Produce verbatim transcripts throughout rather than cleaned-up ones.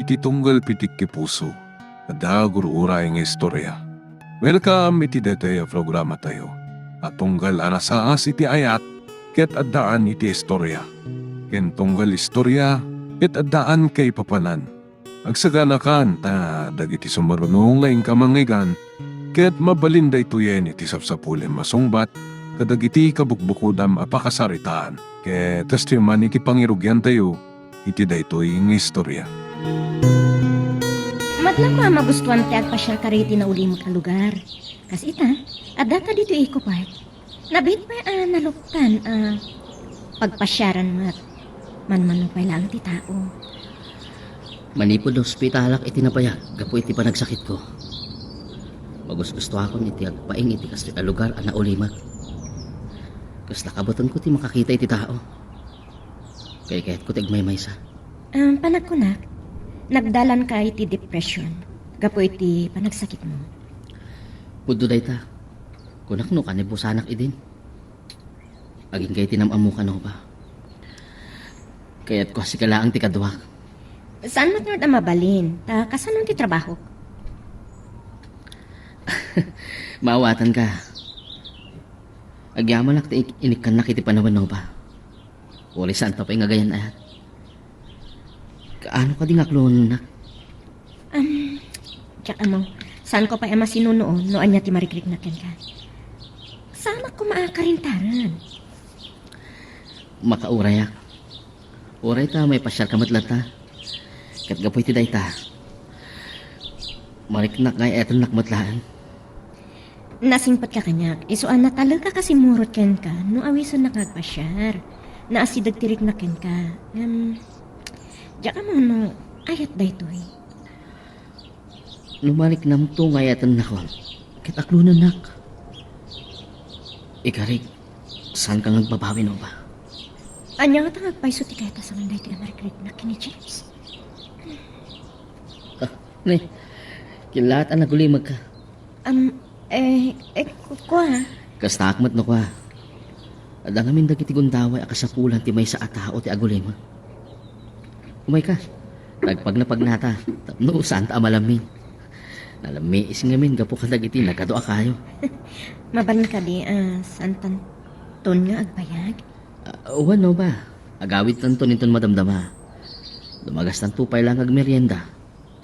Ti tunggal pitik ti puso, adda gur-uray nga istorya. Welcome iti daytoy a programatayo a tunggal a nasaas iti ayat ket addaan iti istorya, ken tunggal istorya ket addaan kaipapanan. Agsaganakan ta dagiti sumaruno nga inka mangngeggan ket mabalin daytoyen iti sapsapulem a sungbat kadagiti kabukbukodam a pakasaritaan. Ket kastoy man iti pangirugiantayo iti daytoy nga istorya. Madlak a magustuan ti agpasiar kadagiti naulimek a lugar. Kas ita, addata ditoy Eco Park. Nabiit pay a naluktan a pagpasiaran met. Manmano pay laeng ti tao. Manipud naospitalak iti nabayag gapu iti panagsakitko, magusgustoakon iti agpaing iti kastoy a lugar a naulimek. Kasla kabutengko ti makakita iti tao. Kaykayatko ti agmaymaysa. Ah, panagkunak, nagdalanka iti depression gapu iti panagsakitmo. Pudno dayta. Kunak no kanibusanak idin. Agingga iti nam-ammoka, Nova. Kayatko a sika laeng ti kaduak. Saan met ngarud a mabalin, ta kasano ti trabahok? Maawatanka. Agyamanak ti ik-, inikkannak iti panawen, Nova. Uray saanka pay nga agayan-ayat. Kaano kadi nga aklonennak? Am, diak ammo. Saanko pay a masinunoon no ania ti marikriknak kenka. Saanak koma a karintaren. Makaurayak. Uray ta maipasiarka met latta. Ket gapu iti dayta, mariknak nga ay-ayatennak met laeng. Nasingpetka kaniak, isu a natalek a kasimurot kenka no awisennak nga agpasiar. Naasideg ti riknak kenka. Ngem, diak ammo no ayat daytoy. No mariknamto nga ay-ayatennakon, ket aklonennak. Ikarik, saanka nga agbabawi, Nova? Ania ngata nga agpayso ti kayatko a sawen daytoy a marikriknak ken ni James? Ah, ne, killaat a nagulimekka. Am, eh, eh, ku-, kua. Kastaak met no kua. Adda ngamin dagiti gundaway a kasapulan ti maysa a tao ti agulimek. Umayka. Nagpagnapagnata tapno saanta a malammi. Nalammiis ngamin gapu kadagiti nagadu a kayo. Mabalin kadi a saantanton nga agbayag? Ah, wen, Nova. Agawidtanton inton madamdama. Dumagastanto pay laeng nga agmerienda.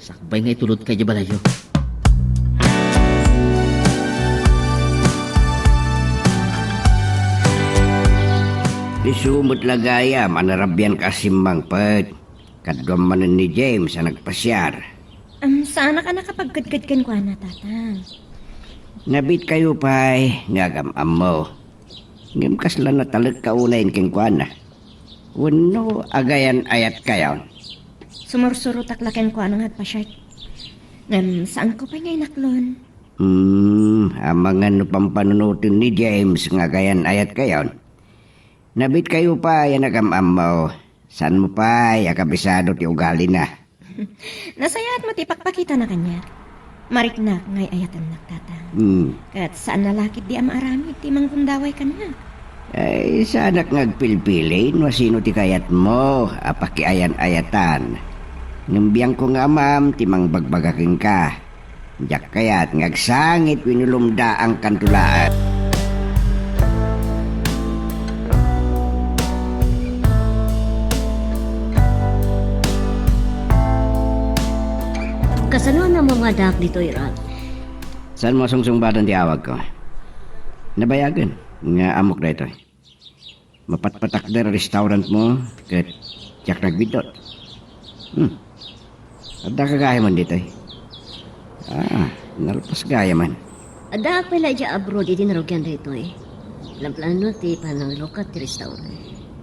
Sakbay nga itulodka idiay balayyo. Isu met la gayam a narabianka a simmangpet. Kaduam manen ni James a nagpasiar. Am, saanak a nakapagkedked kenkuana, Tatang. Nabiitkayo pay nga agam-ammo. Ngem kasla natalekka unayen kenkuana. Wenno agayan-ayatkayon? Sumursurotak la kenkuana nga agpasiar. Ngem saanko pay nga inaklon. Hmm, amangan no pampanunoten ni James nga agayan-ayatkayon. Nabiitkayo pay a nagam-ammo. Saanmo pay a kabisado ti ugalina. Nasayaat met ti ipakpakitana kaniak. Mariknak nga ay-ayatennak, Tatang. Hmm. Ket saanna la ketdi a maaramid ti manggundaway kaniak. Ay, saanak nga agpilpili no asino ti kayatmo a pakiayan-ayatan. Ngem biangko nga amam ti mangbagbaga kenka. Diak kayat nga agsangit wenno lumdaangkanto laeng. Kasano a namamadaak ditoy, Ralph? Saanmo a sungsungbaten ti awagko? Nabayagen nga ammok daytoy. Mapatpatakder a restaurantmo ket diak nagbiddut. Hmm. Addaka gayamen ditoy? Ah, nalpas gayamen. Addaak pay la idiay abroad idi narugian daytoy. Planplano ti pananglukad ti restaurant.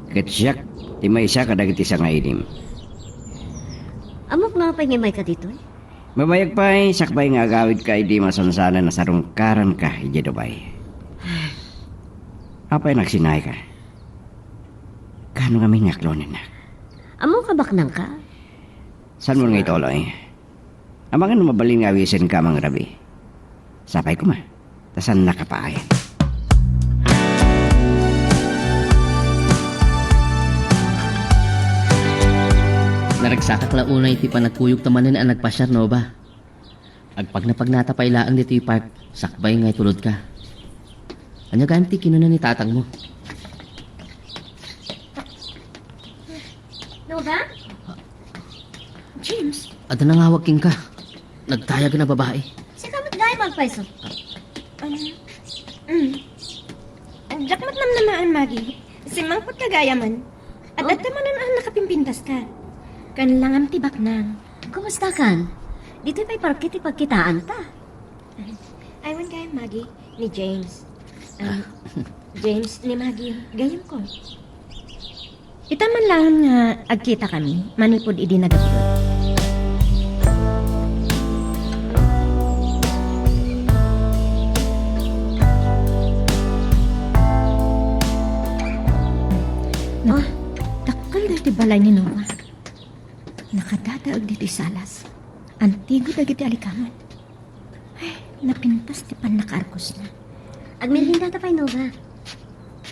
Ket siak ti maysa kadagiti sangaidim. Ammok la pay nga immayka ditoy? Mabayag pay, sakbay nga agawidka idi masansanan a sarungkaranka idiay Dubai. Apay nagsinaayka? Kaano ngamin nga aklonennak? Ammok a baknangka? Saanmo nga ituloy? Amangan no mabalin nga awisenka a mangrabii. Sapay koma. Ta saannaka paayen. Ragsakak la unay ti panagkuyogta manen a nagpasiar, Nova. Agpagnapagnata pay laeng ditoy park, sakbay nga itulodka. Ania gayam ti kinuna ni tatangmo? Nova? James? Adda nangawag kenka. Nagtayagen a babai. Sika met gayam agpayso. Um, mm. Diak met namnamaan, Maggie. Simmangpet ka gayamen. Adda manen a nakapimpintaska. Ken langam ti baknang. Kumustakan? Ditoy pay parke ti pagkitaanta. Ay, wen gayam, Maggie, ni James. Um, James ni Maggie, gayamko. Ita man laeng nga agkitakami manipud idi nagabuot. Ah, dakkel daytoy balay ni Nova. Nakadadaeg ditoy salas. Antigo dagiti alikaman. Ay, napintas ti pannakaargosna. Agmeriendata pay, Nova.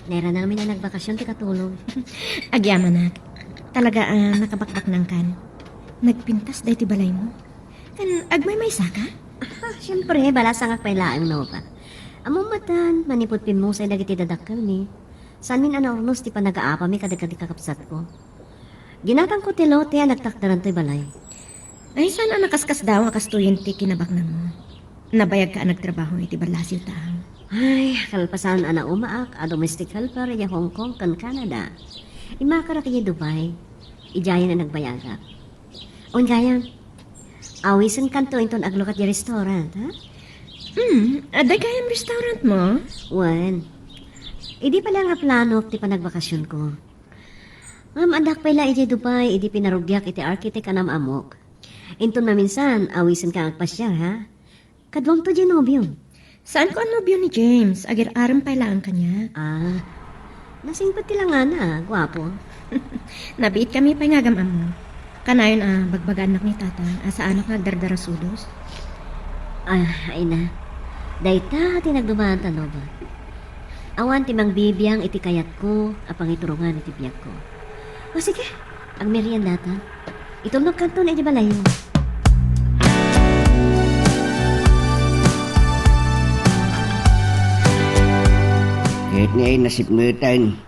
Nairanamin a nagbakasyon ti katulong. Agyamanak. Talaga a nakabakbaknangkan. Nagpintas daytoy balaymo. Ken agmaymaysaka? Ah, siempre, balasangak pay laeng, Nova. Ammom metten, manipud pimmusay dagiti dadakkelmi, saanmin a naurnos ti panagaapami kadagiti kakabsatko. Ginatangko ti lote a nagtakderan toy balay. Ay, saan a nakaskasdaaw a kastoyen ti kinabaknangmo? Nabayagka a nagtrabaho iti ballasiw taaw. Ay, kalpasan a naumaak a domestic helper idiay Hong Kong ken Canada, immakarak idiay Dubai. Idiayen a nagbayagak. Wen gayam, awisenkanto inton aglukat idiay restaurant, ha? Hmm, adda gayam restaurantmo? Wen, idi pay la nga planok ti panagbakasionko. Ngem addak pay la idiay Dubai idi pinarugiak iti architect a nam-ammok. Inton maminsan, awisenka agpasiar, ha? Kaduamto diay nobiom. Saanko a nobio ni James, agir-arem pay laeng kaniak. Ah, nasingpet ti langana, guapo. Nabiitkami pay nga agam-ammo. Kanayon a bagbagaannak ni Tata a saanak nga agdardarasudos. Ah, ay na. Dayta ti nagdumaanta, Nova. Awan ti mangbibiang iti kayatko a pangiturongan iti biagko. O sige, agmeriendata. Itulnogkanton idiay balayyo. Ket ni ay nasipngetan,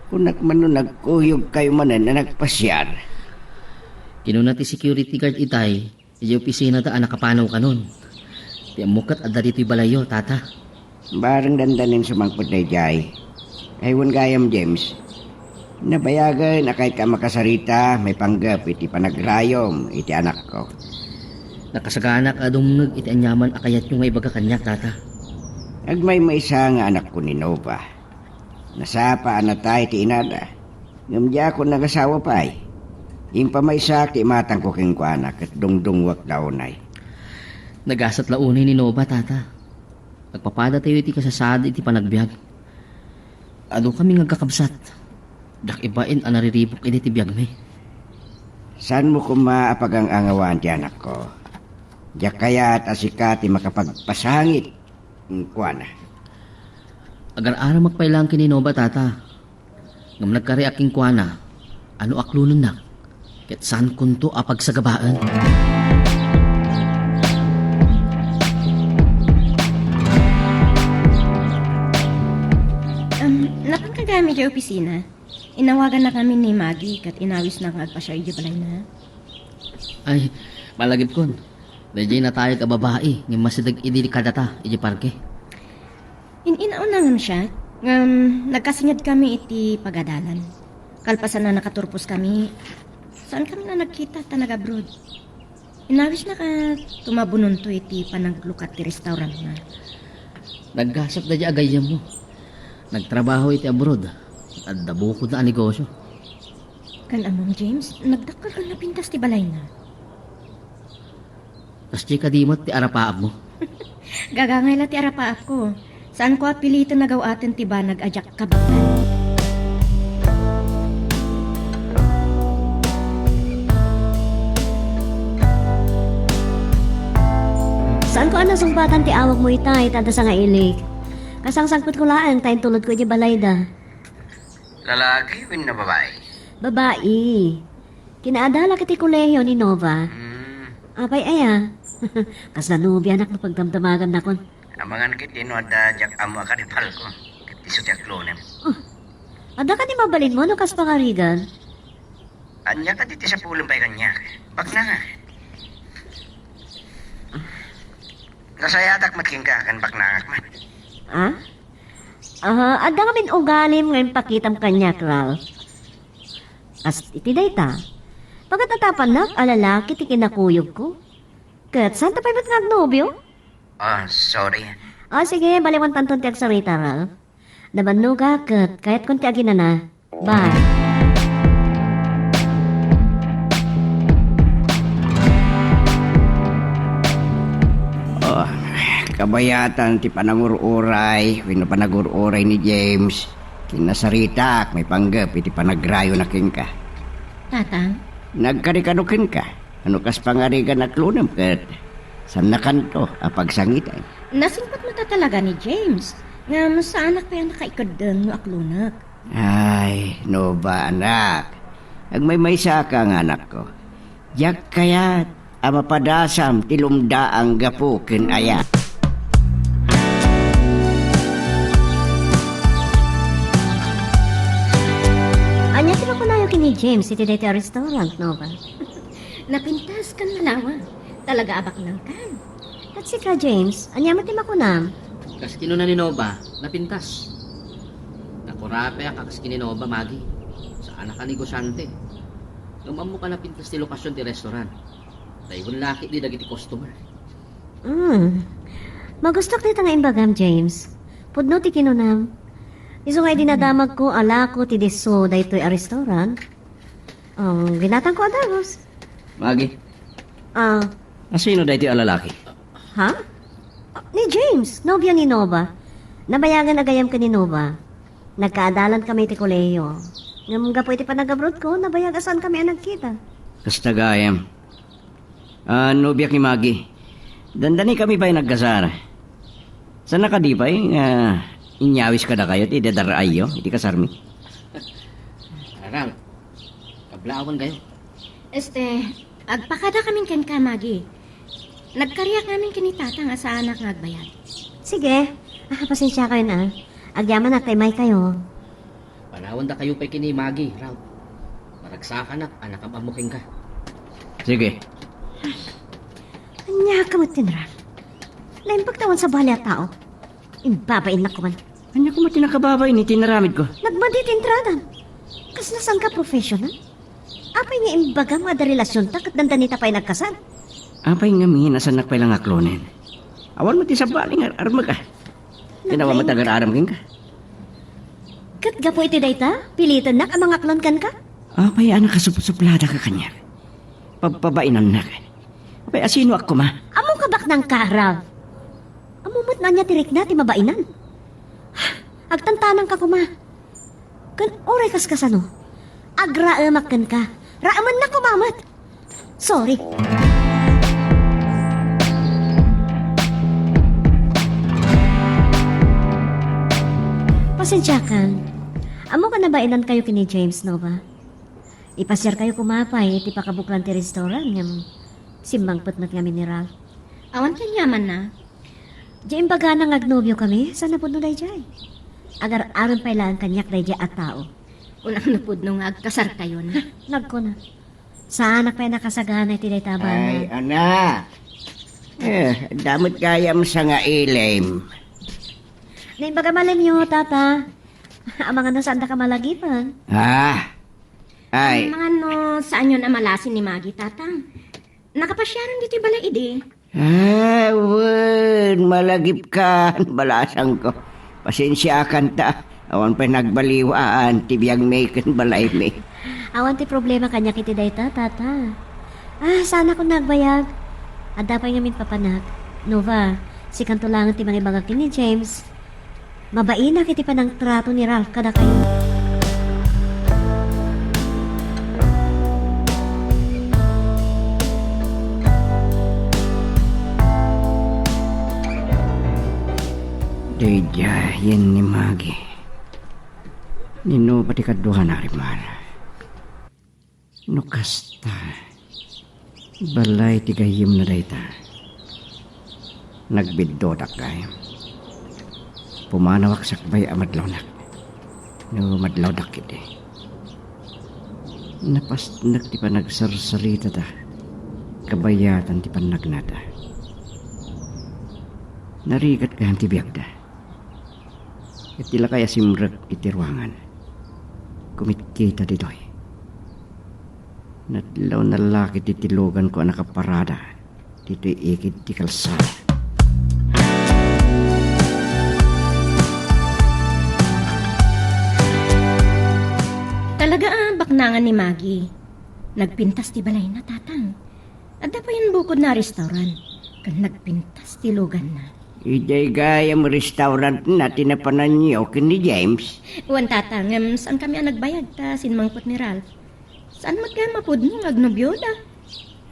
kunak man no nagkuyogkayo manen a nagpasiar. Kinuna ti security guard itay, idiay opisinada a nakapanaw kanon. Ti ammok ket adda ditoy balayyo, Tata. Bareng dandanin sumangpet daydiay. Ay wen gayam, James. Nabayagen a kayatko a makasarita maipanggep iti panagrayom iti anakko. Nakasaganak a dumngeg iti aniaman a kayatyo nga ibaga kaniak, Tata. Agmaymaysa nga anakko ni Nova. Nasapa a natay ti inada, ngem diakon nagasawa pay. Impamaysak ti imatangko kenkuana ket dungdungngoak la unay. Nagasat la unay ni Nova, Tata. Agpapadatayo iti kasasaad iti panagbiag. Adukami nga agkakabsat. Diak ibain a nariribuk idi ti biagmi. Saanmo koma a pagang-angawaan ti anakko. Diak kayat a sika ti makapagpasangit kenkuana. Agar-aramak pay laeng ken ni Nova, Tata. Ngem nagkariak kenkuana a no aklonennak, ket saankonto a pagsagabaen. Um, napanka gayam idiay opisina? Inawagannakami ni Maggie ket inawisna nga agpasiar idiay balayna. Ay, malagipkon. Daydiay natayag a babai nga immasideg idi kadata idiay parke. In-inauna ngem siak, ngem nagkasingedkami iti pagadalan. Kalpasan a nakaturposkami, saankami a nagkita ta nag-abroad. Inawisna ket tumabononto iti panaglukat ti restaurantna. Naggasat daydiay a gayyemmo. Nagtrabaho iti abroad. Adda bukodna a negosyo. Ken ammom, James, nagdakkel ken napintas ti balayna. Kasdiay kadi met ti arapaapmo. Gagangay la ti arapaapko. Saanko a piliten a gaw-aten ti banag a diak kabaknang. Saanko a nasungbatan ti awagmo itay, ta adda sangailik. Kasangsangpetko laeng ta intulodko idiay balayda. Lalaki wenno babai? Babai. Kinaadalak iti kolehio ni Nova. Hmm. Apay aya? Kasla nobianak no pagdamdamagannakon. Amangan ket no adda diak ammo a karipalko. Ket isu ti aklonem. Oh. Adda kadi mabalinmo no kas pangarigan? Ania kadi ti sapulem pay kaniak? Baknangak. Nasayatak met kenka ken baknangak man. Ah? Ah, adda ngamin ugalim nga impakitam kaniak, Ralph. Kas iti dayta, pagkatatapannak a lalaki ti kinakuyogko. Ket saanta pay met nga agnobio? Ah, sorry. Ah, sige, baliwantanton ti agsarita, Ralph. Nabannogak ket kayatkon ti aginana. Bye. Oh, kabayatan ti panangur-uray wenno panagur-uray ni James. Kinasaritak maipanggep iti panagrayona kenka. Tatang? Nagkarikano kenka? Ano kas pangarigan a klonem ket saannakanto a pagsangitan? Nasingpet met talaga ni James. Ngem saanak pay a nakaikeddeng no aklonek. Ay, Nova, anak. Agmaymaysaka nga anakko. Diak kayat a mapadasam ti lumdaang gapu ken aya. Ania ti makunayo ken ni James iti daytoy a restaurant, Nova? Napintas ken nalawa. Talaga a baknangkan. Ket sika, James, ania met ti makunam? Kas kinuna ni Nova, napintas. Nakurapeak a kas ken ni Nova, Maggie. Saanak a negosiante. Ngem ammok a napintas ti lokasion ti restaurant. Daywen la ketdi dagiti customer. Hmm. Magustok dayta nga imbagam, James. Pudno ti kinunam. Isu nga idi nadamagko a lako ti disso daytoy a restaurant, um, ginatangko a dagus. Maggie. Ah. Asino daytoy a lalaki? Ha? Ah, ni James, nobio ni Nova. Nabayagan a gayyem ken ni Nova. Nagkaadalankami iti kolehio. Ngem gapu iti panag-abroadko, nabayag a saankami a nagkita. Kasta gayam. Ah, nobiak ni Maggie. Dandanikami pay nagkasar. Saan a kadi pay nga inyawis kadakayo ti dadar-ayyo iti kasarmi? Arang, kablaawan kayo. Este, agpakada kamin kenka, Maggie. Nagkariak ngamin ken ni Tatang a saanak nga agbayag. Sige. Ah, pasensiakayon, ah. Agyamanak ta imaykayo. Panawandakayo pay ken ni Maggie, Ralph. Maragsakanak a nakam-ammo kenka. Sige. Ania ka met, General? Naimbag ta awan sabali a tao. Imbabainnak koma. Ania koma ti nakababain iti inaramidko? Nagmadi ti entradam. Kasla saan ka professional? Apay nga imbagam nga adda relasionta ket dandanita pay nagkasar? Apay ngamin a saannak pay la nga aklonen? Awan met ti sabali nga ar-armek, a. Tinawa met agar-aram kenka. Ket gapu iti dayta, pilitennak a mangaklon kenka? Apay a nakasupsupladaka kaniak? Pabpabainannak. Apay, asinoak koma? Ammoka baknangka, Ralph. Ammo met no ania ti rikna ti mabainan. Agtantanangka koma. Ken uray kaskasano, agraemak kenka. Raemennak koma met. Sorry. Pasensiakan. Ammoka nabainankayo ken ni James, Nova. Ipasiarkayo koma pay iti pakabuklan ti restaurant ngem simmangpet met ngamin ni Ralph. Awan ken yamanna. Diay imbagana nga agnobiokami, saan a pudno daydiay. Agar-arem pay laeng kaniak daydiay a tao. Kunak no pudno nga agkasarkayon. Nagkuna. Saanak pay nakasagana iti dayta a banag. Ay, anak. Eh, adda met gayam sangailim. Naimbagam a lemyo, Tata. Amangan no saandaka malagipen. Ah. Ay. Amangan no saanyon a malasin ni Maggie, Tatang. Nakapasiaran ditoy balay idi? Ah, wen, malagipkan, balasangko. Pasensiakan ta. Awan pay nagbaliwaan ti biagmi ken balaymi. Awan ti problema kaniak iti dayta, Tata. Ah, saanak a nagbayag. Adda pay ngamin papanak. Nova, sikanto laengen ti mangibaga ken ni James. Mabainak iti panangtrato ni Ralph kadakayo. Daydiayen ni Maggie. Ni Nova ti kaduana a rimana. No kasta, balay ti gayyemna dayta. Nagbiddudak gayam. Pumanawak sakbay a madlawnak. No madlawdak ketdi. Napasnek ti panagsarsaritada kabayatan ti pannagnada. Narigat gayam ti biagda. Iti lakay a simrek iti ruangan, kumitkita ditoy. Nadlawna la ketdi ti luganko a nakaparada ditoy ikid ti kalsada. Talaga a baknangan ni Maggie. Nagpintas ti balayna, Tatang. Adda payen bukodna a restaurant, ken nagpintas ti luganna. Idiay gayam restaurantna ti napananyo ken ni James? Wen, Tatang, ngem saankami a nagbayag ta simmangpet ni Ralph. Saan met gayam a pudno nga agnobioda?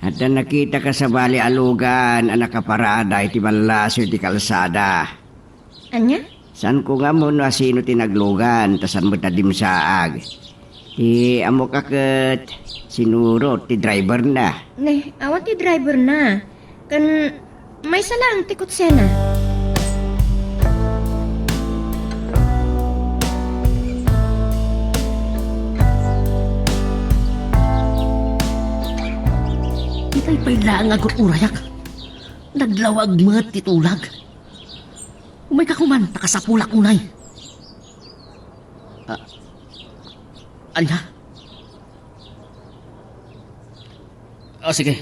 Adda nakitaka sabali a lugan a nakaparada iti ballaso iti kalsada. Ania? Saanko nga ammo no asino ti naglugan, ta saan met a dimsaag. Ti ammoka ket sinurot ti driverna. Ne, awan ti driverna. Ken maysa laeng ti kotsena. Ditoy pay laeng nga agur-urayak. Naglawag met ti tulag. Umayka koman, ta kasapulak unay. Ah, ania? Ah, sige.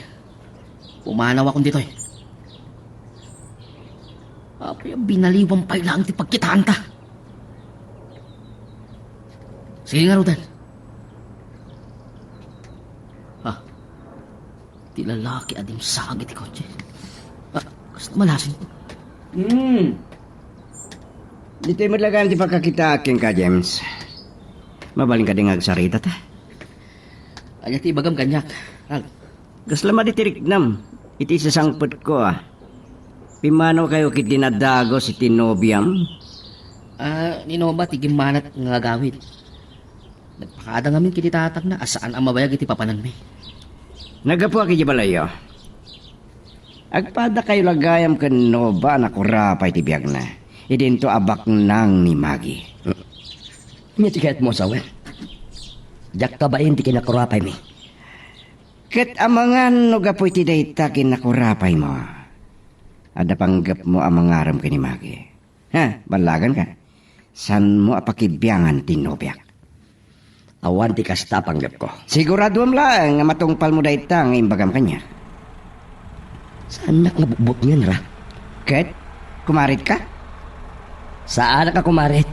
Pumanawakon ditoy. Apay a binaliwan pay laeng ti pagkitaanta. Sige ngaruden. Ah, ti lalaki a dimsaag iti kotse. Ah, kasta malasin. Hmm. Ditoy met laeng ti pagkakitaak kenka, James. Mabalin kadi nga agsaritata? Ania ti ibagam kaniak, Ralph? Kasla madi ti riknam iti sasangpetko, a. Pimmanaw kayo ket dinadagus iti nobiam? Ah, ni Noba ti gimmanat nga agawid. Nagpakada ngamin ken ni tatangna a saan a mabayag iti papananmi. Naggapuak iti balayyo. Agpada kayo la gayam ken Noba a nakurapay ti biagna. Idinto a baknang ni Maggie. Ania ti kayatmo a sawen? Diak kabain ti kinakurapaymi. Ket amangan no gapu iti dayta kinakurapaymo, adda panggepmo a mangarem ken ni Maggie. Ha, ballaganka. Saanmo a pakibiangan ti nobiak. Awan ti kasta a panggepko. Siguraduem laeng nga matungpalmo dayta nga imbagam kaniak. Saannak nga butbutngen, Ra. Ket, kumaretka? Saanak a kumaret.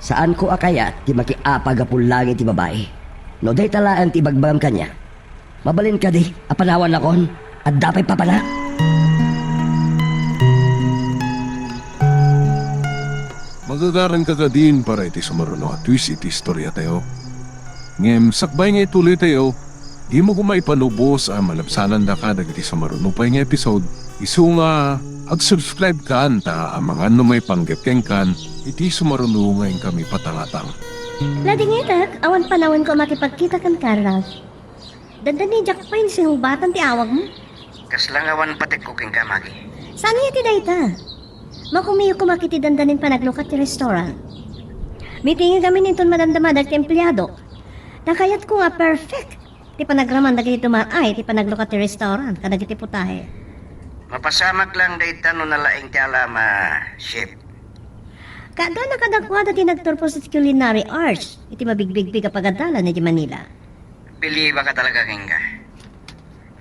Saanko a kayat ti makiapagapu laeng iti babai. No dayta laeng ti ibagbagam kaniak, mabalin kadi a panawannakon? Adda pay papanak? Magagaranka kadin para iti sumaruno a twist iti istoriatayo. Ngem sakbay nga ituloytayo, dimo koma ipanubos a malabsanandaka dagiti sumaruno pay nga episode, isu nga ag-subscribe kan ta amangan no maipanggep kenkan iti sumaruno nga inkami patangatang. Ladingitek, awan panawenko a makipagkita kenka, Ralph. Dandani, diak pay singubatan ti awagmo. Kasla nga awan patekko kenka, Maggie. Saan aya ti dayta? Makumiyo koma iti dandanin panaglukat ti restaurant. Mitingig amin inton madamdama dagiti empleado. Ta kayatko nga perfect ti panagraman dagiti dumaay iti panaglukat ti restaurant kadagiti putahe. Mapasamak laeng dayta no nalaing ti alam a chef. Kaadda kadakuada ti nagturpos iti culinary arts iti mabigbigbig a pagadalan idiay Manila. Bilibaka talaga kenka.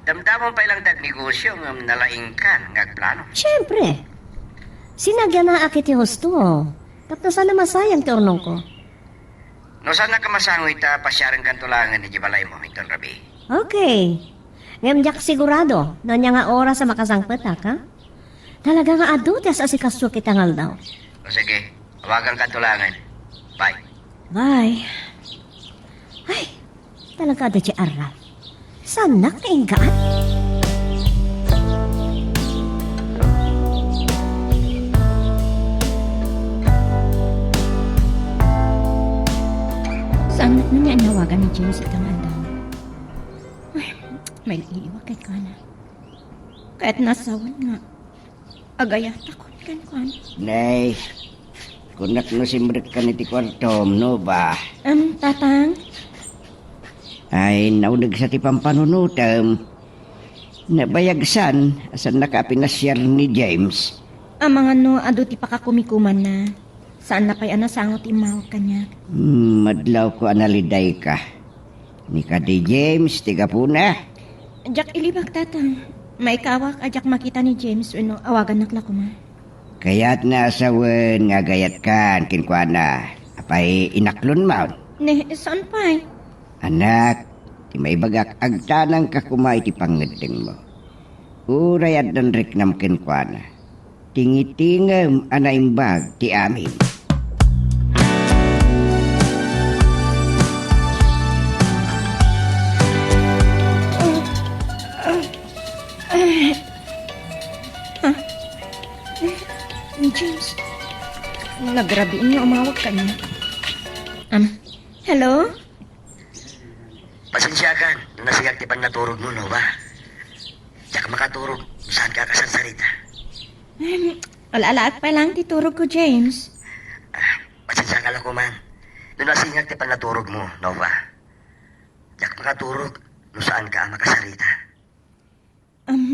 Damdamam pay laeng ti agnegosio ngem nalaingkan nga agplano. Siempre. Sinagyanaak iti husto. Tapno saan a masayang ti urnongko. No saannak a masango ita, pasiarenkanto laengen idiay balaymo inton rabii. Okay. Ngem diak sigurado no ania nga oras a makasangpetak, ha? Talaga nga adu ti as-asikasok ita nga aldaw. O sige, awagankanto laengen. Bye. Bye. Ay, talaga adu ti arram. Saannak nga inggaan? Saannak nga ania awagan ni James ita nga aldaw? Ay, may naiiwa kenkuana. Ket nasawen nga agayatakon kenkuana. Nay, kunak no simrekkan iti kuartom, Nova. Am, Tatang? Ay, naunegsa ti pampanunotem. Nabayagsan, asannaka a pinasiar ni James. Amangan no adu ti pakakumikumanna. Saanna pay a nasango ti immawag kaniak. Hmm, madlawko a nalidayka. Ni kadi James ti gapuna. Diak ilibak, Tatang. Maikawak a diak makita ni James wenno awagannak la koma. Kayatna a sawen nga agayatkan kenkuana. Apay, inaklonmon? Ne, saan pay? Anak, ti maibagak, agtanangka koma iti pangngeddengmo. Uray addan riknam kenkuana. Tingitingem a naimbag ti amin. Ah, James, nagrabiin nga umawag kaniak. Um, hello? Pasensiakan no nasingak ti pannaturogmo, Nova. Diak makaturog no saanka a kasarsarita. Em, ala-alaak pay laeng ti turogko, James. Ah, pasensiaka la koma no nasingak ti pannaturogmo, Nova. Diak makaturog no saanka a makasarita. Um,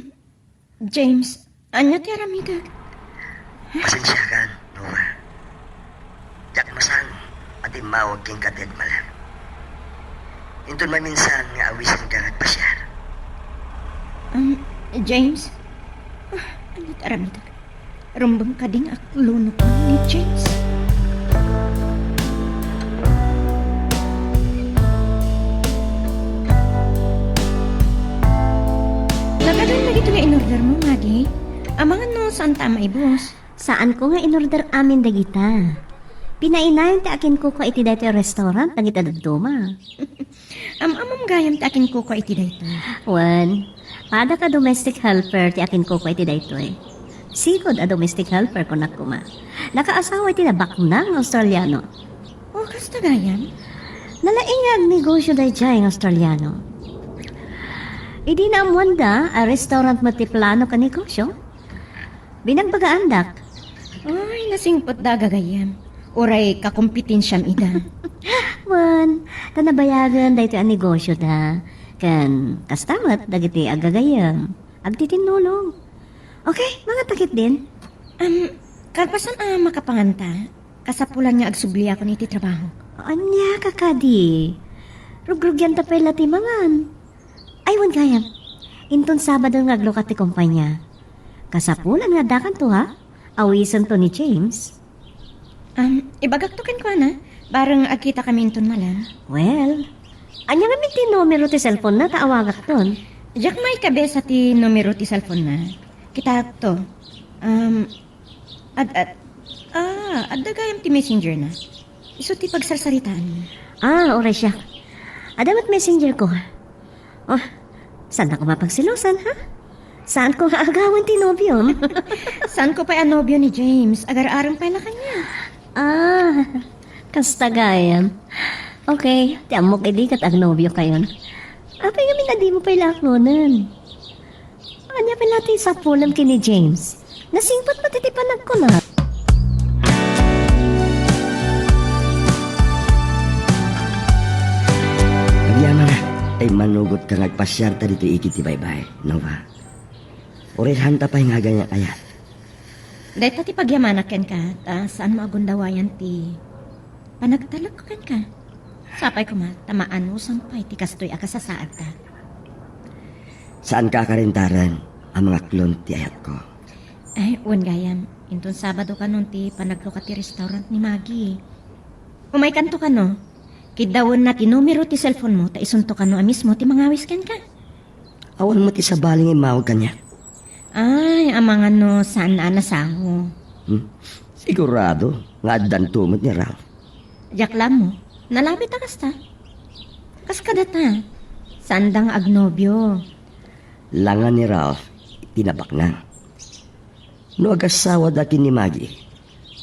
James, ania ti aramidek? Pasensiakan, Nova. Diak masango a timmawag kenka ti agmalem. Inton maminsan nga awisenka nga agpasiar. Um, James? Ah, ania ti aramidek? Rumbeng kadi nga aklonok ni James. Nagadan dagito nga inordermo, Maggie. Amangan no saanta a maibus. Saanko nga inorder amin dagita. Pinainayon ti akinkukua iti daytoy a restaurant dagiti dadduma. Am-amam gayam ti akinkukua iti daytoy. Wen, padak a domestic helper ti akinkukua iti daytoy. Sigud a domestic helper, kunak koma. Nakaasawa iti nabaknang nga Australiano. O, kasta gayam? Nalaing nga agnegosio daydiay nga Australiano. Idi naammoanda a restaurant met ti plano ken negosio, binagbagaandak. Ay, nasingpetda a gagayyem. Uray kakompetensiam ida. Wen, ta nabayagen daytoy a negosioda. Ken kasta met dagiti agagayyem. Agtitinnulong. Okay, mangata ketdin. Am, kalpasan a makapanganta, kasapulan nga agsubliakon iti trabaho. Ania ka kadi? Rugrugianta pay la ti mangan. Ay, wen gayam. Inton Sabado nga aglukat ti kompania. Kasapulan nga addakanto, ha? Awisento ni James. Um, ibagakto kenkuana. Bareng agkitakami inton malam. Well, ania ngamin ti numero ti cellphone-na ta awagakton? Diak maikabesa ti numero ti cellphone-na. Kitaakto. Um, ad, ad, ah, adda gayam ti messenger-na. Isu ti pagsarsaritaanmi. Ah, uray siak. Adda met messenger-ko. Oh, saannak a mapagselosan, ha? Saanko nga agawen ti nobiom. Saanko pay a nobio ni James. Agar-arem pay la kaniak. Ah, kasta gayam. Okay, ti ammok idi ket agnobiokayon. Apay ngamin a dimo pay la aklonen? Ania pay la ti sapulem ken ni James? Nasingpet met iti panagkuna. Agyamanak, ta immanugotka nga agpasiarta ditoy igid ti baybay, Nova. Uray saanta pay nga agayat-ayat. Dayta ti pagyamanak kenka, ta saanmo a gundawayan ti panagtalekko kenka. Sapay koma, ta maanusam pay ti kastoy a kasasaadta. Saanka a karentaren a mangaklon ti ayatko. Ay, wen gayam, inton Sabado kanon ti panaglukat ti restaurant ni Maggie. Umaykanto kano. Kiddawenna ti numero ti cellphone-mo ta isunto kano a mismo ti mangawis kenka. Awan met ti sabali nga immawag kaniak. Ay, amangan no saanna a nasango. Hmm? Sigurado nga addanto met ni Ralph. Diak la ammo. Nalabit a kasta. Kas kadata. Saanda nga agnobio. Langa ni Ralph ti nabaknang. No agasawada ken ni Maggie,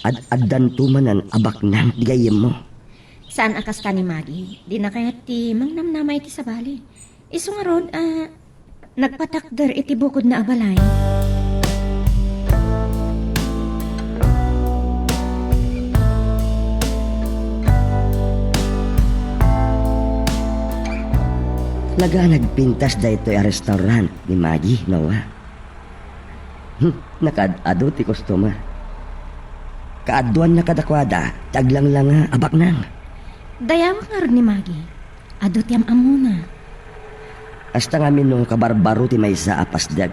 ad-addanto manen a baknang ti gayyemmo. Saan a kasta ni Maggie. Dina kayat ti mangnamnama iti sabali. Isu ngarud, ah, nagpatakder iti bukodna a balay. Talaga a nagpintas daytoy a restaurant ni Maggie, Noah. Hmm, nakaad-adu ti customer. Kaaduanna kadakuada ti aglanglanga a baknang. Dayawek ngarud ni Maggie. Adu ti am-ammona. Kasta ngamin no kabarbaro ti maysa a pasdek.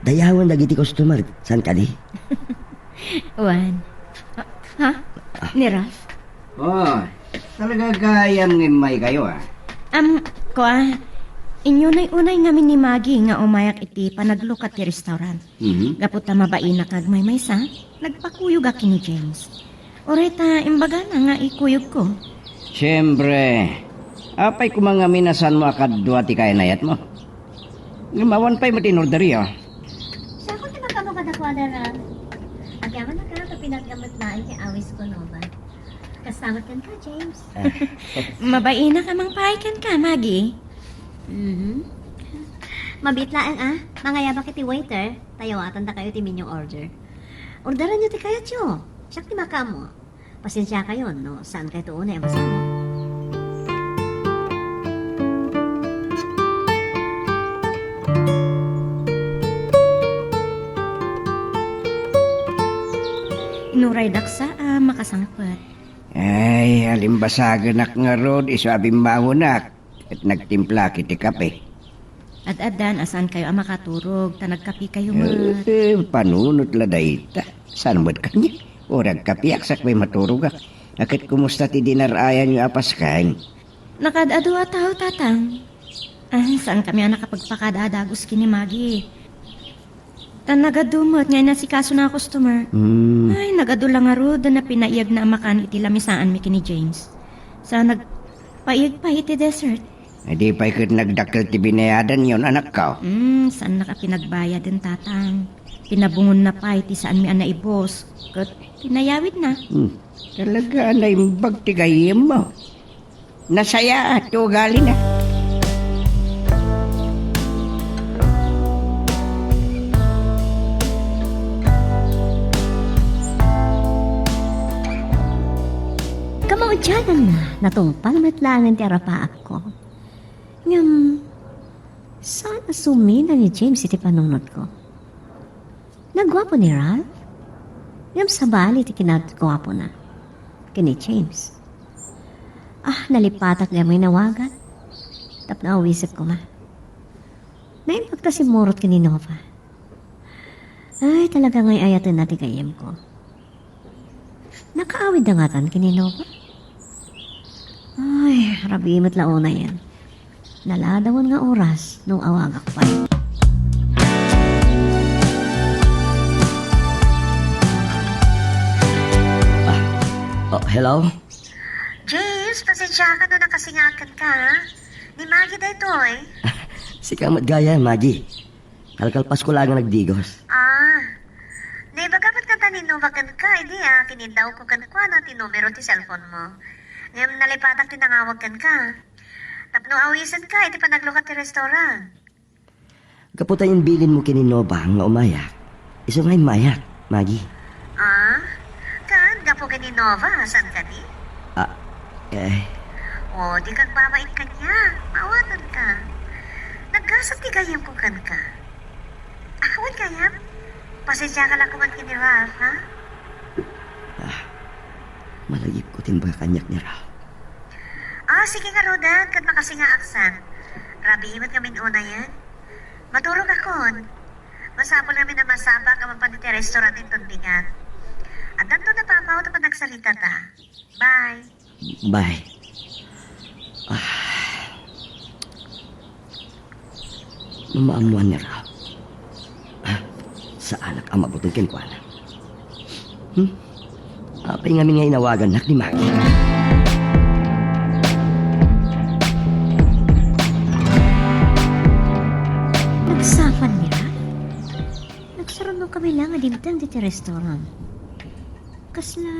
Dayawen dagiti customer, saan kadi? Wen. Ah, ha? Ni Ralph? Oh, talaga gayam nga immaykayo, ah. Am, kua, inyunay-unay ngamin ni Maggie nga umayak iti panaglukat ti restaurant. Mhm. Gapu ta mabainak nga agmaymaysa, nagpakuyogak ken ni James. Uray ta imbagana nga ikuyogko. Siempre, apay koma ngamin a saanmo a kadua ti kainayatmo? Ngem awan pay met inorderyo. Siak ti makaammo kadakuada, Ralph. Agyamanak ta pinaggammet laeng ti awisko, Noah. Kasta met kenka, James. Ah. Mabainak a mangpaay kenka, Maggie. Mhm. Mabiit laeng, ah. Mangayabak iti waiter, ta yawatandakayo ti menu order. Orderanyo ti kayatyo. Siak ti makaammo. Pasensiakayon no saankayto unay a masamak. Inuraydak sa a makasangpet. Ay, alimbasagenak ngarud isu a bimmangonak. Ket nagtimplak iti kape. Ad-addan a saankayo a makaturog, ta nagkapekayo met. Eh, panunot la dayta. Saan met kaniak? Uray agkapeak, sakbay maturogak. A ket kumusta ti dinar-ayanyo a paskeng? Nakaad-adu a tao, Tatang. Ah, saankami a nakapagpakada a dagus ken ni Maggie. Ta nagadu met nga inasikasona a customer. Hmm. Ay, nagadu la ngarud a pinaiyagna a makan iti lamisaanmi ken ni James. Sa nagpaiyag pay iti dessert. Ay, di pay ket nagdakkel ti binayadanyo, anakko. Hmm, saannak a pinagbayaden, Tatang. Pinabungonna pay ti saanmi a naibus. Ket pinayawidna. Hmm. Talaga a naimbag ti gayyemmo. Nasayaat ti ugalina. Kamaudiananna, natungpal met laengen ti arapaapko. Ngem, saan a sumina ni James iti panunotko? Naguapo ni Ralph? Ngem sabali ti kinaguapona ken ni James. Ah, nalipatak gayam nga inawagan tapno awisek koma. Naimbag ta simmurot ken ni Nova. Ay, talaga nga ay-ayatenna ti gayyemko. Nakaawidda ngatan ken ni Nova? Ay, rabii met la unayen. Naladawen nga oras no awagak pay. Ah, oh, hello? James, pasensiaka no nakasingakan ka, ha? Ni Maggie daytoy. Sika met gayam, Maggie. Kalkalpasko laeng nga nagdigos. Ah. Naibaga met kanta ni Nova kenka, idi a kinidawko kenkuana ti numero ti cellphone mo. Ngem nalipatak ti nangawag kenka. Tapno awisenka iti panaglukat ti restaurant. Gapu ta imbilinmo ken ni Nova nga umayak. Isu nga immayak, Maggie. Ah? Ken gapu ken ni Nova, saan kadi? Ah, eh. O, dika agbabain kaniak. Maawatanka. Naggasat ti gayyemko kenka. Awan gayam. Pasensiaka la koma ken ni Ralph, ha? Ah, malagipko ti imbag kaniak ni Ralph. Ah, sige ngaruden, ket makasingaak san. Rabii met ngamin unayen. Maturogakon. Masapul ngamin a masapulak a mapan iti restaurant inton bigat. Addanto ni Papa ta panagsaritata. Bye. Bye. Ah. No maammuan ni Ralph, ah, saanak a mabuteng kenkuana. Hmm? Apay ngamin nga inawagannak ni Maggie? Nagsapul ni Ralph? Nagsaruno kami la nga dimteng ditoy restaurant. Kasla,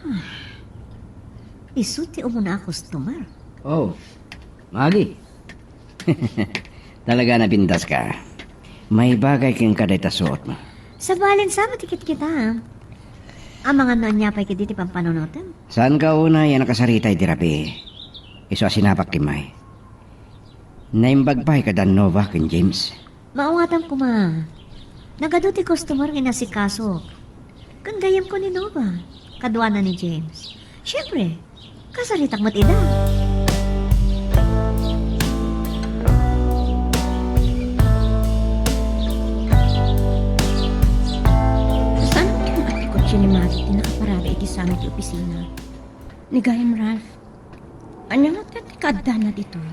ah, isu ti umuna a customer. Oh, Maggie. Talaga napintas ka. Maibagay kenka dayta suotmo. Sabali, saan ti kitkita? Amangan no ania pay ketdi ti pampanunotem? Saanka unay a nakasarita iti rabii? Isu a sinapak ti may. Naimbag pay kada Nova ken James. Maawatan koma. Nagadu ti customer nga inasikasok. Ken gayyemko ni Nova, kaduana ni James. Siempre, kasaritak met ida. Saan ti kotse ni Maggie? Saan ti kotse ni Maggie ti nakaparada iti sangit ti opisina? Ni gayam, Ralph, ania nga ti kaaddana ditoy?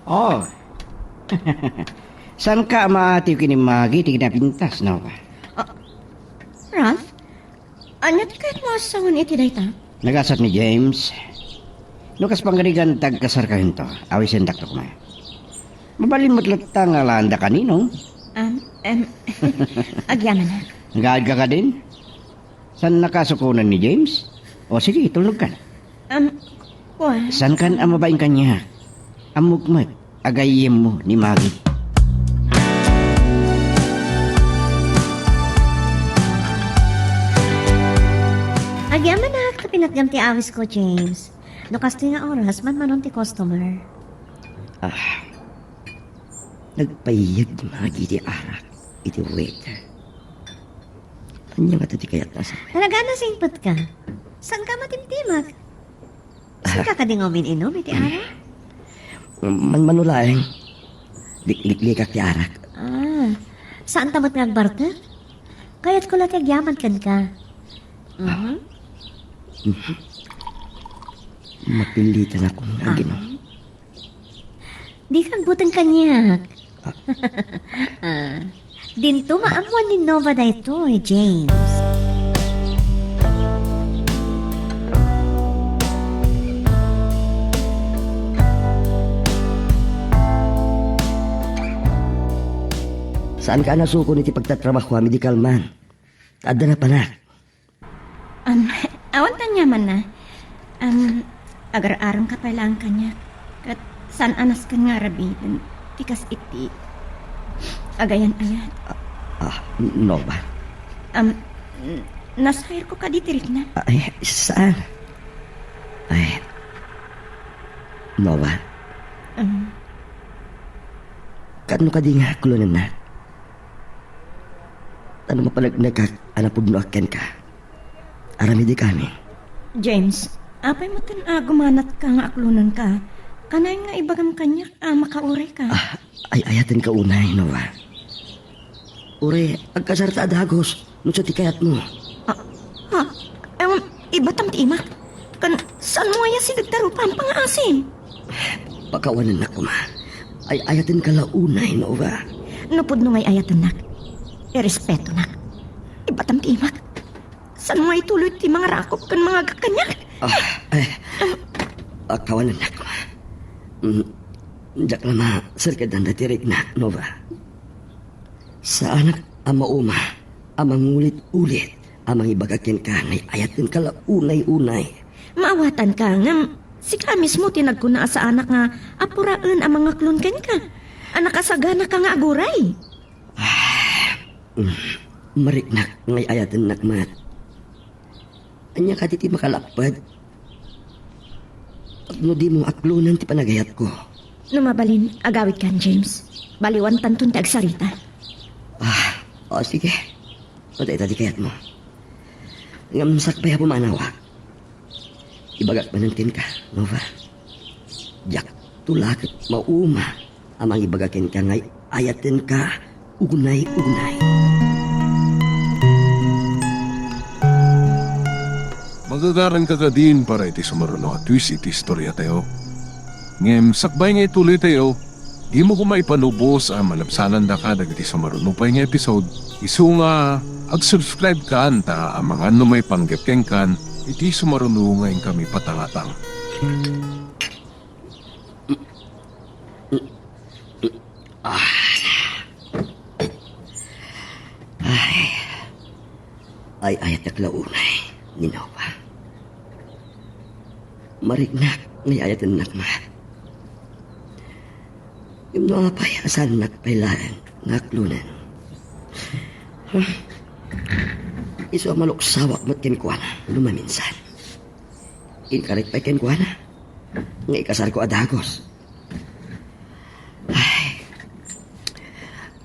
Oh. Saanka a maatiw ken ni Maggie ti kinapintas, Nova? Ah, Ralph, ania ti kayatmo a sawen iti dayta? Nagasat ni James. No kas pangarigan ti agkasarkayo, awisendakto koma. Mabalin met latta nga alaenda kaninong. Um, em, agyamanak. Nagaadka kadin? Saannaka a sukonen ni James? O sige, tulnogkan. Am, kua? Saankan a mabain kaniak? Ammok met a gayyemmo ni Maggie. Agyamanak, ta pinatgam ti awisko, James. No kastoy nga oras, manmanon ti customer. Ah, nagpaiyag ni Maggie ti arak iti waiter. Ania ngata ti kayatna a sawen? Talaga a nasingpetka. Saanka matimtimek? Saanka kadi nga umin-inum iti arak? Manmano laeng. Lik-, liklikak ti arak. Ah, saanta met nga agbartek? Kayatko la ti agyaman kenka. Mhm. Mhm. Mapilitan akon aginom. Ah. Dika agbuteng kaniak. Ah. Ah. Dinto maammoan ni Nova daytoy, James. Saanka a nasukon iti pagtatrabahoam idi kalman? Adda napanak. Am, awan ti aniamanna. Am, agar-aremka pay laeng kaniak. Ket saan a nasken nga arabiden ti kas iti agayan-ayat. Ah, ah, Nova. Am, n-, nasayarko kadi ti rikna? Ay, saan? Ay, Nova. Am. Kaano kadi nga aklonennak? Ta no mapanagnekak a napudnoak kenka, aramidek amin. James, apay met a gumanatka nga aklonenka? Kanayon nga ibagam kaniak a makaurayka. Ah, ay-ayatenka unay, Nova. Uray, agkasarta a dagus, no siak ti kayatmo. Ah, ha? Em, ibatam ti imak. Ken saanmo aya sideg ta rupam, pangngaasim? Pakawanennak koma. Ay-ayatenka la unay, Nova. No pudno nga ay-ayatennak, irespetonak. Ibatam ti imak. Saanmo ituloy ti mangarakop ken mangagak kaniak? Ah, eh. Pakawanennak koma. Mm, diak la maserkedan daytoy riknak, Nova. Saanak a mauma a mangulit-ulit a mangibaga kenka nga ay-ayatenka la unay-unay. Maawatanka, ngem sika mismo ti nagkuna a saanak nga apuraen a mangaklon kenka, a nakasaganaka nga aguray. Ah, mm, mariknak nga ay-ayatennak met. Ania kadi ti makalapped tapno dimo aklonen ti panagayatko? No mabalin, agawidkan, James. Baliwantanton ti agsarita. Ah, o, sige. Dayta ti kayatmo. Ngem sakbay a pumanawak, ibagak manen kenka, Nova. Diakto la ket mauma a mangibaga kenka nga ay-ayatenka ugnay-ugnay. Magagaranka kadin para iti sumaruno a twist iti istoriatayo. Ngem sakbay nga ituloytayo, dimo koma ipanubos a malabsanandaka dagiti sumaruno pay nga episode. Isu nga ag-subscribe kan ta amangan no maipanggep kenkan iti sumaruno nga inkami patangatang. Ah. Ay. Ay-ayatek la unay ni Nova. Mariknak nga ay-ayatennak met. Ngem no apay a saannak pay laeng nga aklonen? Huh? Isu a maluksawak met kenkuana no maminsan. Inkarik pay kenkuana nga ikasarko a dagus. Ay,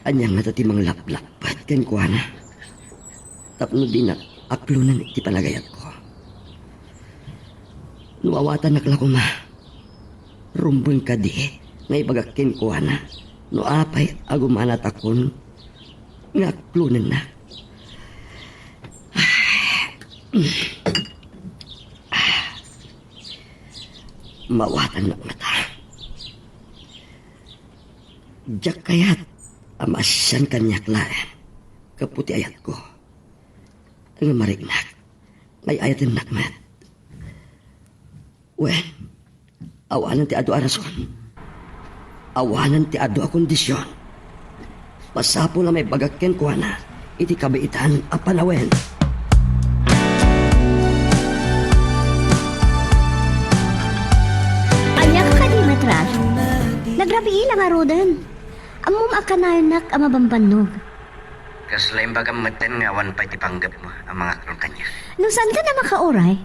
ania ngata ti manglaplakpet kenkuana tapno dinak aklonen iti panagayatko? No awatannak la koma, rumbeng kadi nga ibagak kenkuana no apay a gumanatakon nga aklonennak. Maawatannak ngata. Diak kayat a maasian kaniak laeng gapu ti ayatko. Ngem mariknak nga ay-ayatennak met. Wen, awanen ti adu a rason. Awanen ti adu a kondision. Masapul a maibagak kenkuana iti kabiitan a panawen. Ania ka kadi, Metral? Nagrabii la ngaruden. Ammom a kanayonak a mabambannog. Kasla imbagam metten nga awan pay ti panggepmo a mangaklon kaniak. No saanka a makauray,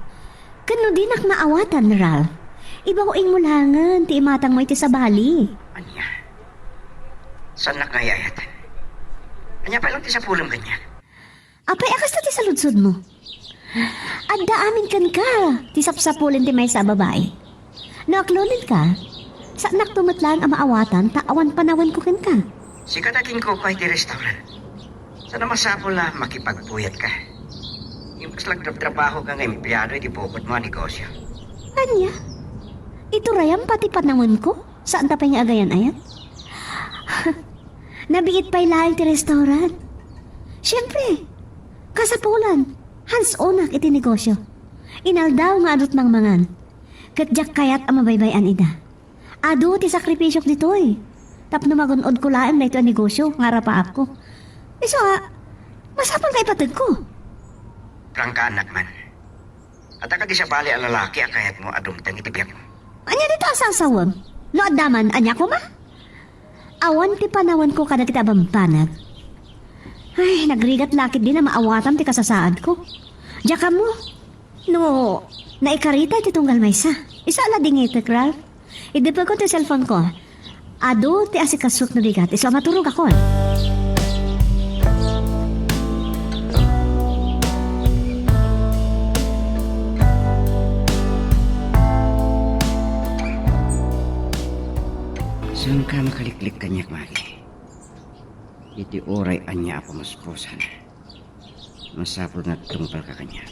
ken no dinak maawatan, Ralph, ibaw-ingmo laengen ti imatangmo iti sabali. Ania? Saannak nga ay-ayaten? Ania pay laeng ti sapulem kaniak? Apay a kasta ti saludsodmo? Adda amin kenka ti sapsapulen ti maysa a babai. No aklonenka, saannakto met laeng a maawatan ta awan panawenko kenka. Sika ti aginkukua iti restaurant. Saan a masapul a makipagpuyatka. Ngem kasla agtrabtrabahoka nga empleado iti bukotmo a negosio. Ania? Iturayam pay ti panawenko? Saanta pay nga agayan-ayan? Nabiit pay laeng ti restaurant. Siempre, kasapulan, hands-onak iti negosio. Inaldaw nga adu't mangmangan. Ket diak kayat a mabaybay-an ida. Adu ti sakripisiok ditoy. Tapno magun-odko laeng daytoy a negosio nga arapaapko. Isu a, masapul nga ipategko. Prangkaannak man. Adda kadi sabali a lalaki a kayatmo a dumteng iti biagmo? Ania dita a sasawem? No adda man, ania koma? Awan ti panawenko kadagiti a bambanag. Ay, nagrigat la ketdin a maawatam ti kasasaadko. Diak ammo no naikarita iti tunggal maysa. Isu a la dingitek, Ralph. Idepekon ti cellphone ko. Adu ti asikasok no rigat. Isu a maturogakon. Saanka a makaliklik kaniak, Maggie. Iti uray ania a pamuspusan, masapul nga agtungpalka kaniak.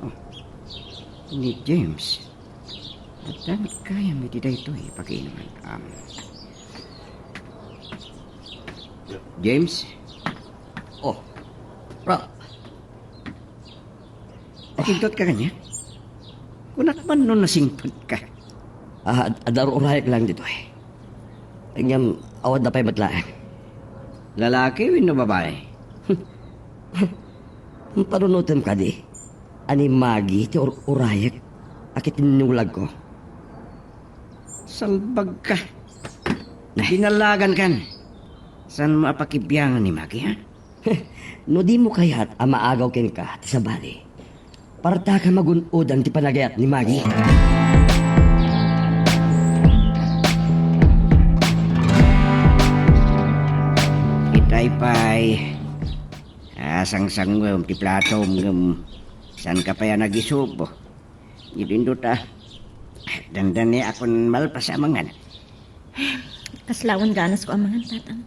Oh, ni James. Adda met gayam iti daytoy a pagiinuman. Um, James? Oh, Ralph. Nakigtot ka kaniak? Kunak man no nasingpet ka. Ah, ad-, adda ur-urayek lang ditoy. Ngem, awan da pay met laeng. Lalaki wenno babai? Panunotem kadi a ni Maggie ti ur-urayek a kitinnulagko. Salbagka. Nah. Binallagan kan. Saanmo a pakibiangan ni Maggie, ha? No dimo kayat a maagaw kenka ti sabali, partaka magun-odan ti panagayat ni Maggie. Itay pay. Ah, sangsangwem ti platom ngem saanka pay a nagisubo. Idindota. Dandaniakon malpas a mangan. Kasla awan ganasko a mangan, tatang.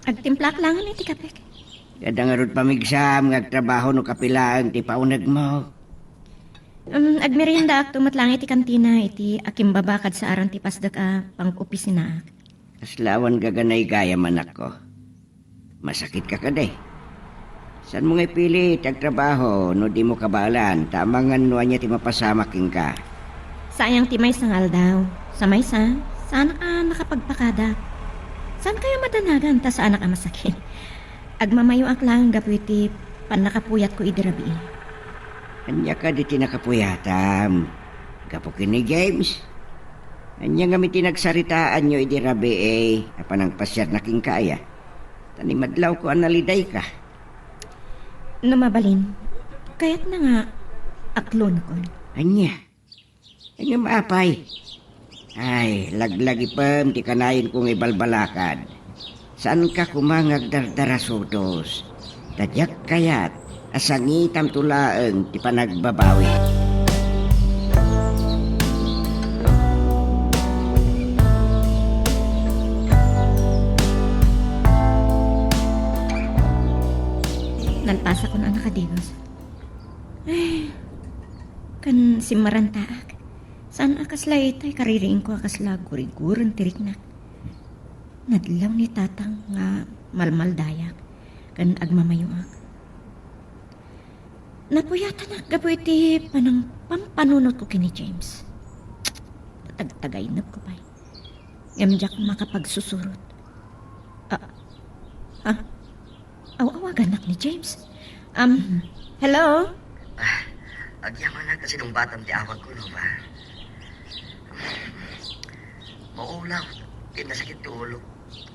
Agtimplak laengen iti kapek. Adda ngarud pamigsam nga agtrabaho no kape laeng ti paunegmo. Um, agmeriendaakto met laeng iti kantina iti akimbaba kad saaran ti pasdek a pang-opisinaak. Kasla awan gaganay gayam, anakko. Masakitka kadi? Saanmo nga ipili ti agtrabaho no dimo kabaelan ta amangan no ania ti mapasamak kenka? Sayang ti maysa nga aldaw. Sa maysa, saanak a nakapagpakada. Saankayo madanagan ta saanak a masakit. Agmamayoak laeng gapu iti pannakapuyatko idi rabii. Ania kadi ti nakapuyatam? Gapu ken ni James? Ania ngem ti nagsaritaanyo idi rabii a panangpasiarna kenka aya? Ta ni madlawko a nalidayka. No mabalin, kayatna nga aklonakon. Ania? Ngem apay? Ay, laglagipem ti kanayon ko nga ibalbalakad. Saanka koma nga agdardarasudos, ta diak kayat a sangitamto laeng ti panagbabawi. Nalpasakon a nakadinos. Ay, kan simmarantaak. Saan a kasla itay kaririingko a kasla guriguren ti riknak. Nadlaw ni Tatang nga malmaldayak ken agmamayoak. Napuyatanak gapu iti panangpampanunotko ken ni James. Tagtagaynepko pay. Ngem diak makapagsusurot. Ah, ah, aw-awagannak ni James. Um, hello? Ah, agyamanak a sinungbatam ti awagko, Nova. Maulaw, ket nasakit ti ulo.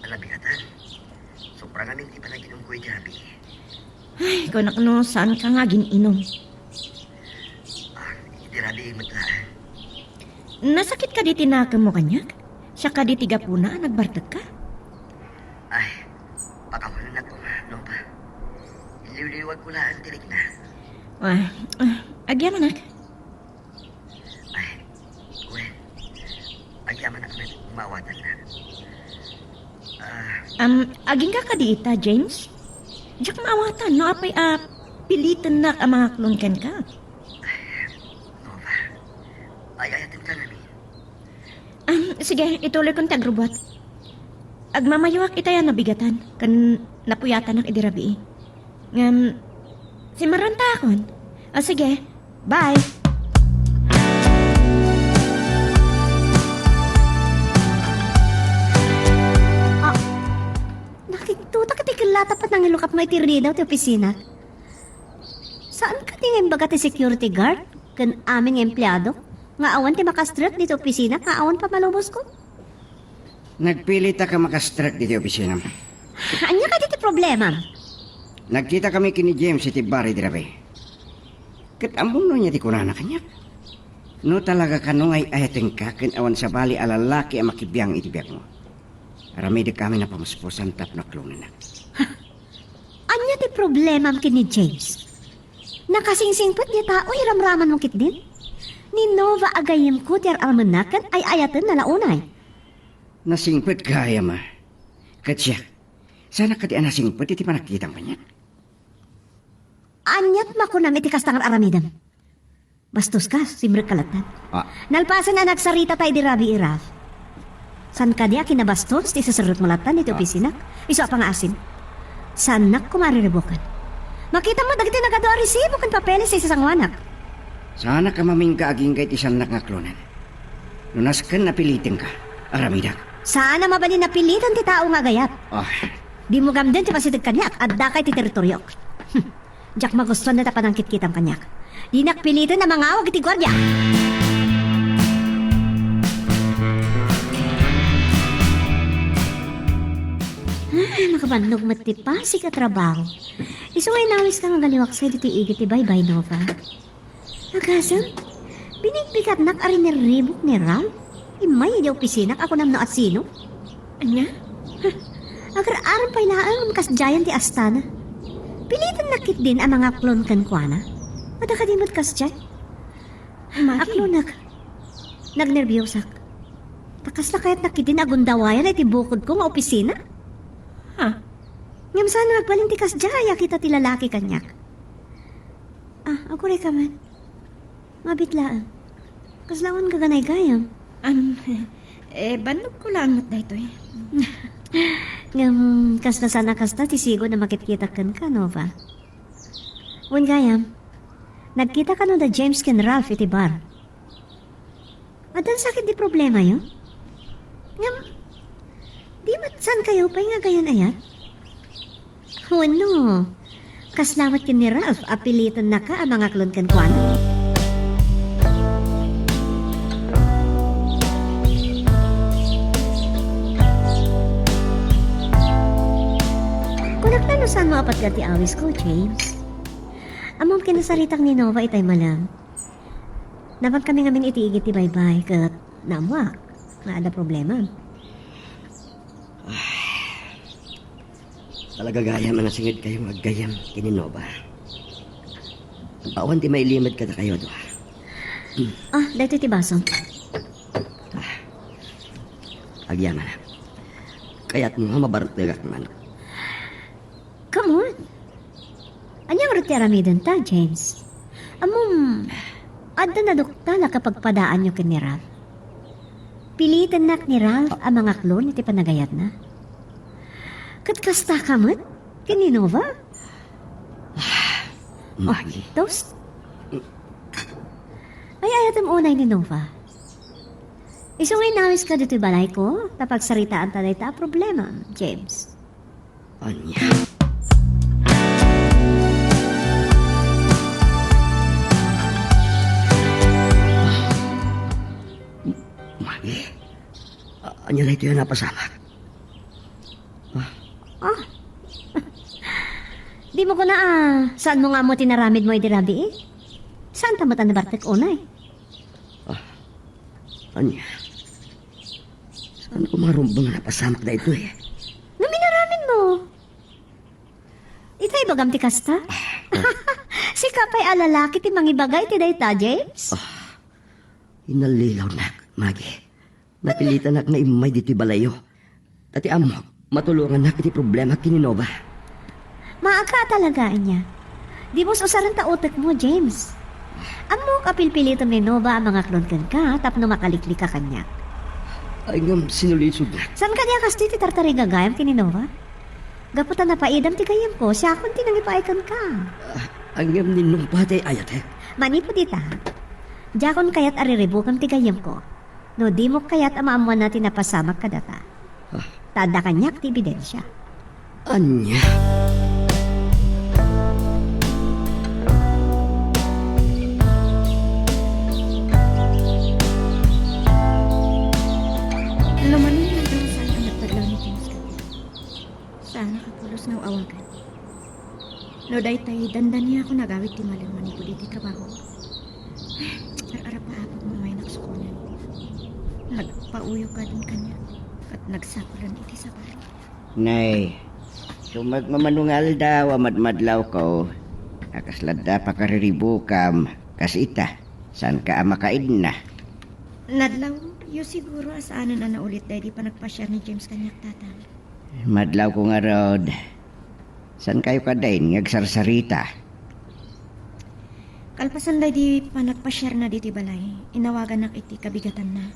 Alabigatan. Sobra ngamin ti panaginumko iti rabii. Ay, kunak no, saanka nga agin-inum? Ah, iti rabii met laeng. Nasakit kadi ti nakemmo kaniak? Siak kadi ti gapuna a nagbartekka? Ay, pakawanennak koma, Nova. Inliwliwagko laeng ti rikna. Ah, ah, agyamanak. Ay, wen. Agyamanak met, maawatanna. Ah, Um, agingga kadi ita, James? Diak maawatan no apay a pilitennak a mangaklon kenka. Nova, ay-ayatenka ngamin. Um, sige, ituloykon ti agrubbuat. Agmamayoak itay a nabigatan, ken napuyatanak idi rabii. Ngem, simmarantaakon. O sige, bye. Ah, nakigtotak iti kellata panangilukatmo iti ridaw ti opisina. Saan kadi nga imbaga ti security guard ken amin nga empleado nga awan ti makastrek ditoy opisina nga awan pammalubosko? Nagpilitak a makastrek ditoy opisinam. Ania kadi ti problemam? Nagkitakami ken ni James iti bar idi rabii. Ket ammom no ania ti kunana kaniak? No talaga kano nga ay-ayatenka ken awan sabali a lalaki a makibiang iti biagmo, aramidek amin a pamuspusan tapno aklonennak. Ania ti problemam ken ni James? Nakasingsingpet ti tao iramramanmo ketdin? Ni Nova a gayyemko ti ar-armenna ken ay-ayatenna la unay. Nasingpet gayam a. Ket siak, saanak kadi a nasingpet iti panagkitam kaniak? Aniat makunam iti kasta nga ar-aramidem? Bastoska, simrekka lattan. Ah. Nalpasen a nagsaritata idi rabii, Ralph. Saan kadi a kinabastos ti iseserrekmo lattan iti Ah. opisinak? Isu a pangaasim. Saannak koma a riribuken. Makitam met dagiti nagadu a resibo ken papeles a isasanguanak. Saanak a mamingga agingga iti saannak nga aklonen. No nasken a pilitenka, aramidak. Saan a mabalin a piliten ti tao nga agayat. Ah. Dimo gamden ti masideg kaniak, addaka iti teritoriok. Hm. Diak magustuan dayta panangkitkitam kaniak. Dinak piliten a mangawag iti guardia. Ay, makabannog met ti pasig a trabaho. Isu nga inawiska nga agaliwaksay ditoy igid ti baybay, Nova. Agasem, binigbigatnak a rinirribuk ni Ralph. Immay idiay opisinak a kunam no asino. Ania? Huh, agar-arem pay laeng a makasdiayan ti astana. Pilitennak ketdin a mangaklon kenkuana. Adda kadi met kasdiay? Madi. Aklonek. Nagnerbiosak. Ta kasla kayatnak ketdin a gundawayan iti bukodko nga opisina. Ha? Ngem saan nga agbalin ti kasdiay a kita ti lalaki kaniak. Ah, agurayka met. Mabit laeng. Kasla awan gaganay gayam? Am, eh, bannogko laeng met daytoy. Ngem, kasla saan a kasta ti sigud a makitkitak kenka, Nova? Wen gayam, nagkita kano da James ken Ralph iti bar. Addan sakit ti problemayo? Ngem, di met saan kayo pay nga agayan-ayat? Wenno, kasla met ken ni Ralph a pilitennaka a mangaklon kenkuana? Maapatgad ti awisko, James. Ammom, kinasaritak ni Nova itay malem. Napankami ngamin iti igid ti baybay ket naammoak nga adda problemam. Talaga gayam a nasingedkayo nga aggayyem ken ni Nova. Awan ti mailimad kadakayo a dua. Ah, daytoy ti basom. Ah, agyamanak. Kayatmo nga mabartegak man. Come on. Ania ngarud ti aramidenta, James? Ammom, adda naduktal a kapagpadaanyo ken ni Ralph. Pilitennak ni Ralph a mangaklon iti panagayatna. Ket kasta ka met ken ni Nova? Maggie. Toast? Ay-ayatem unay ni Nova. Isu nga inawiska ditoy balayko, ta pagsaritaanta dayta a problema, James. Ania? M-, Maggie? A-, ania daytoy a napasamak? Ah. Ah. Dimo kuna a saanmo nga ammo ti naramidmo idi rabii? Saanta met a nabartek unay? Ah. Ania? Saanko marumbeng a napasamak daytoy? Ngem inaramidmo. Ita ibagam ti kasta? Sika pay a lalaki ti mangibaga iti dayta, James? Ah, inallilawnak, Maggie. Napilitanak nga immay ditoy balayyo. Ta ti ammok, matulongannak iti problema ken ni Nova. Maaga a talaga, ania? Dimo usaren ta utekmo, James. Ammok a pilpilitem ni Nova a mangaklon kenka tapno makaliklika kaniak. Ay, ngem sinulisognak. Saan kadi a kastoy ti tartarigagayam ken ni Nova? Gapu ta napaidam ti gayyemko, siakon ti nangipaay kenka. Ah, ngem ni Nova ti ay-ayatek. Manipud ita, diakon kayat a riribukem ti gayyemko. No dimo kayat a maammoanna ti napasamak kadata. Ah. Ta adda kaniak ti ebidensia. Ania? Lumani nga adda saan a nagpadlaw ni James kaniak. Saan a kapulos nga awagan. No daytay, dandaniakon agawid ti malem manipud iti trabaho. Ar-arapaapag no maynak sukonen. Nagpauyok kadin kaniak, ket nagsakulan iti sabali. Nay, sumagmamano nga aldaw a madmadlawko, a kasla adda pakariribukam, kas ita, saanka a makaidna? Nadlawyo siguro a saanen a naulit daydi panagpasiar ni James kaniak, Tatang. Madlawko ngarud. Saankayo kadin nga agsarsarita? Kalpasan daydi panagpasiarna ditoy balay, inawaganak iti kabigatanna.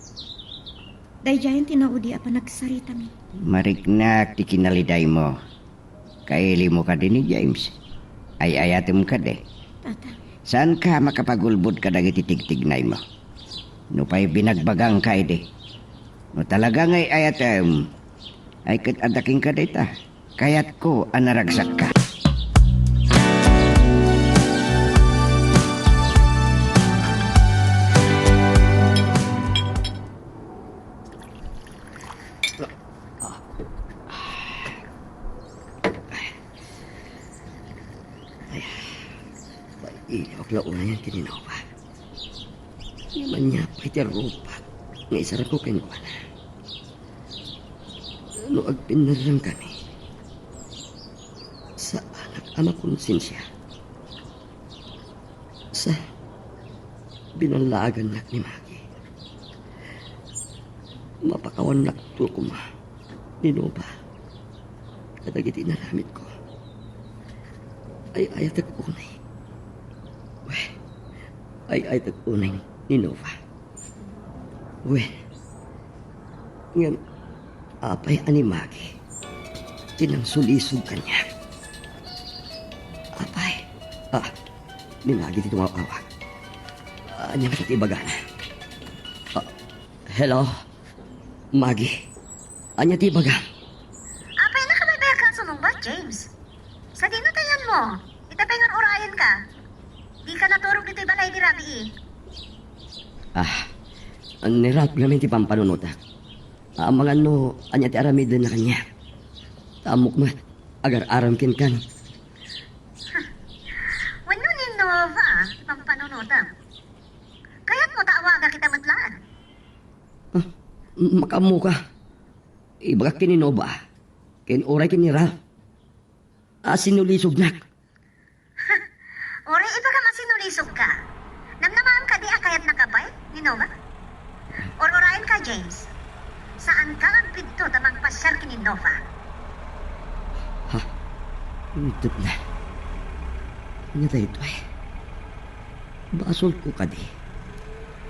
Daydiayen ti naudi a panagsaritami. Mariknak ti kinalidaymo. Kailim kadi ni James. Ay-ayatem kadi. Tatang. Saanka makapagulbod kadagiti tigtignaymo? Nupay binagbagangka idi. No talaga nga ay-ayatem, ay ket adda kenka dayta. Kayatko a naragsakka. Ay, pailaw la unayen ken ni Nova. Ngem ania pay ti rupak nga isarangko kenkuana? No agpinnerrengkami, saanak a makonsensia. Sa, binallaagannak ni Maggie. Mapakawannakto koma ni Nova kadagiti inaramidko. Ay-ayatek unay. Wen, ay-ayatek unay ni Nova. Wen, ngem apay a ni Maggie ti nangsulisog kaniak? Apay? Ah, ni Maggie ti tumaw-awag. Ania met ti ibagana? Ah, hello? Maggie, ania ti ibagam? Apay, nakabaybayagkan sumungbat, James? Sadino ta yanmo? Ita pay ngan urayenka. Dika naturog ditoy balay idi rabii. Ah, ni Ralph ngamin ti pampanunotak. Amangan no ania ti aramidenna kaniak. Ta ammok met, agar-aram kenkan Kita met laeng. Ah, m-, makaammoka. Ibagak ken ni Nova. Ken uray ken ni Ralph. A, sinulisognak. Uray ibagam a sinulisogka. Namnamaem kadi a kayatnaka pay ni Nova? Ururayenka, James. Saanka nga agpidto ta mangpasiar ken ni Nova. Ha? Uy, tepna. Ania daytoy? Basolko kadi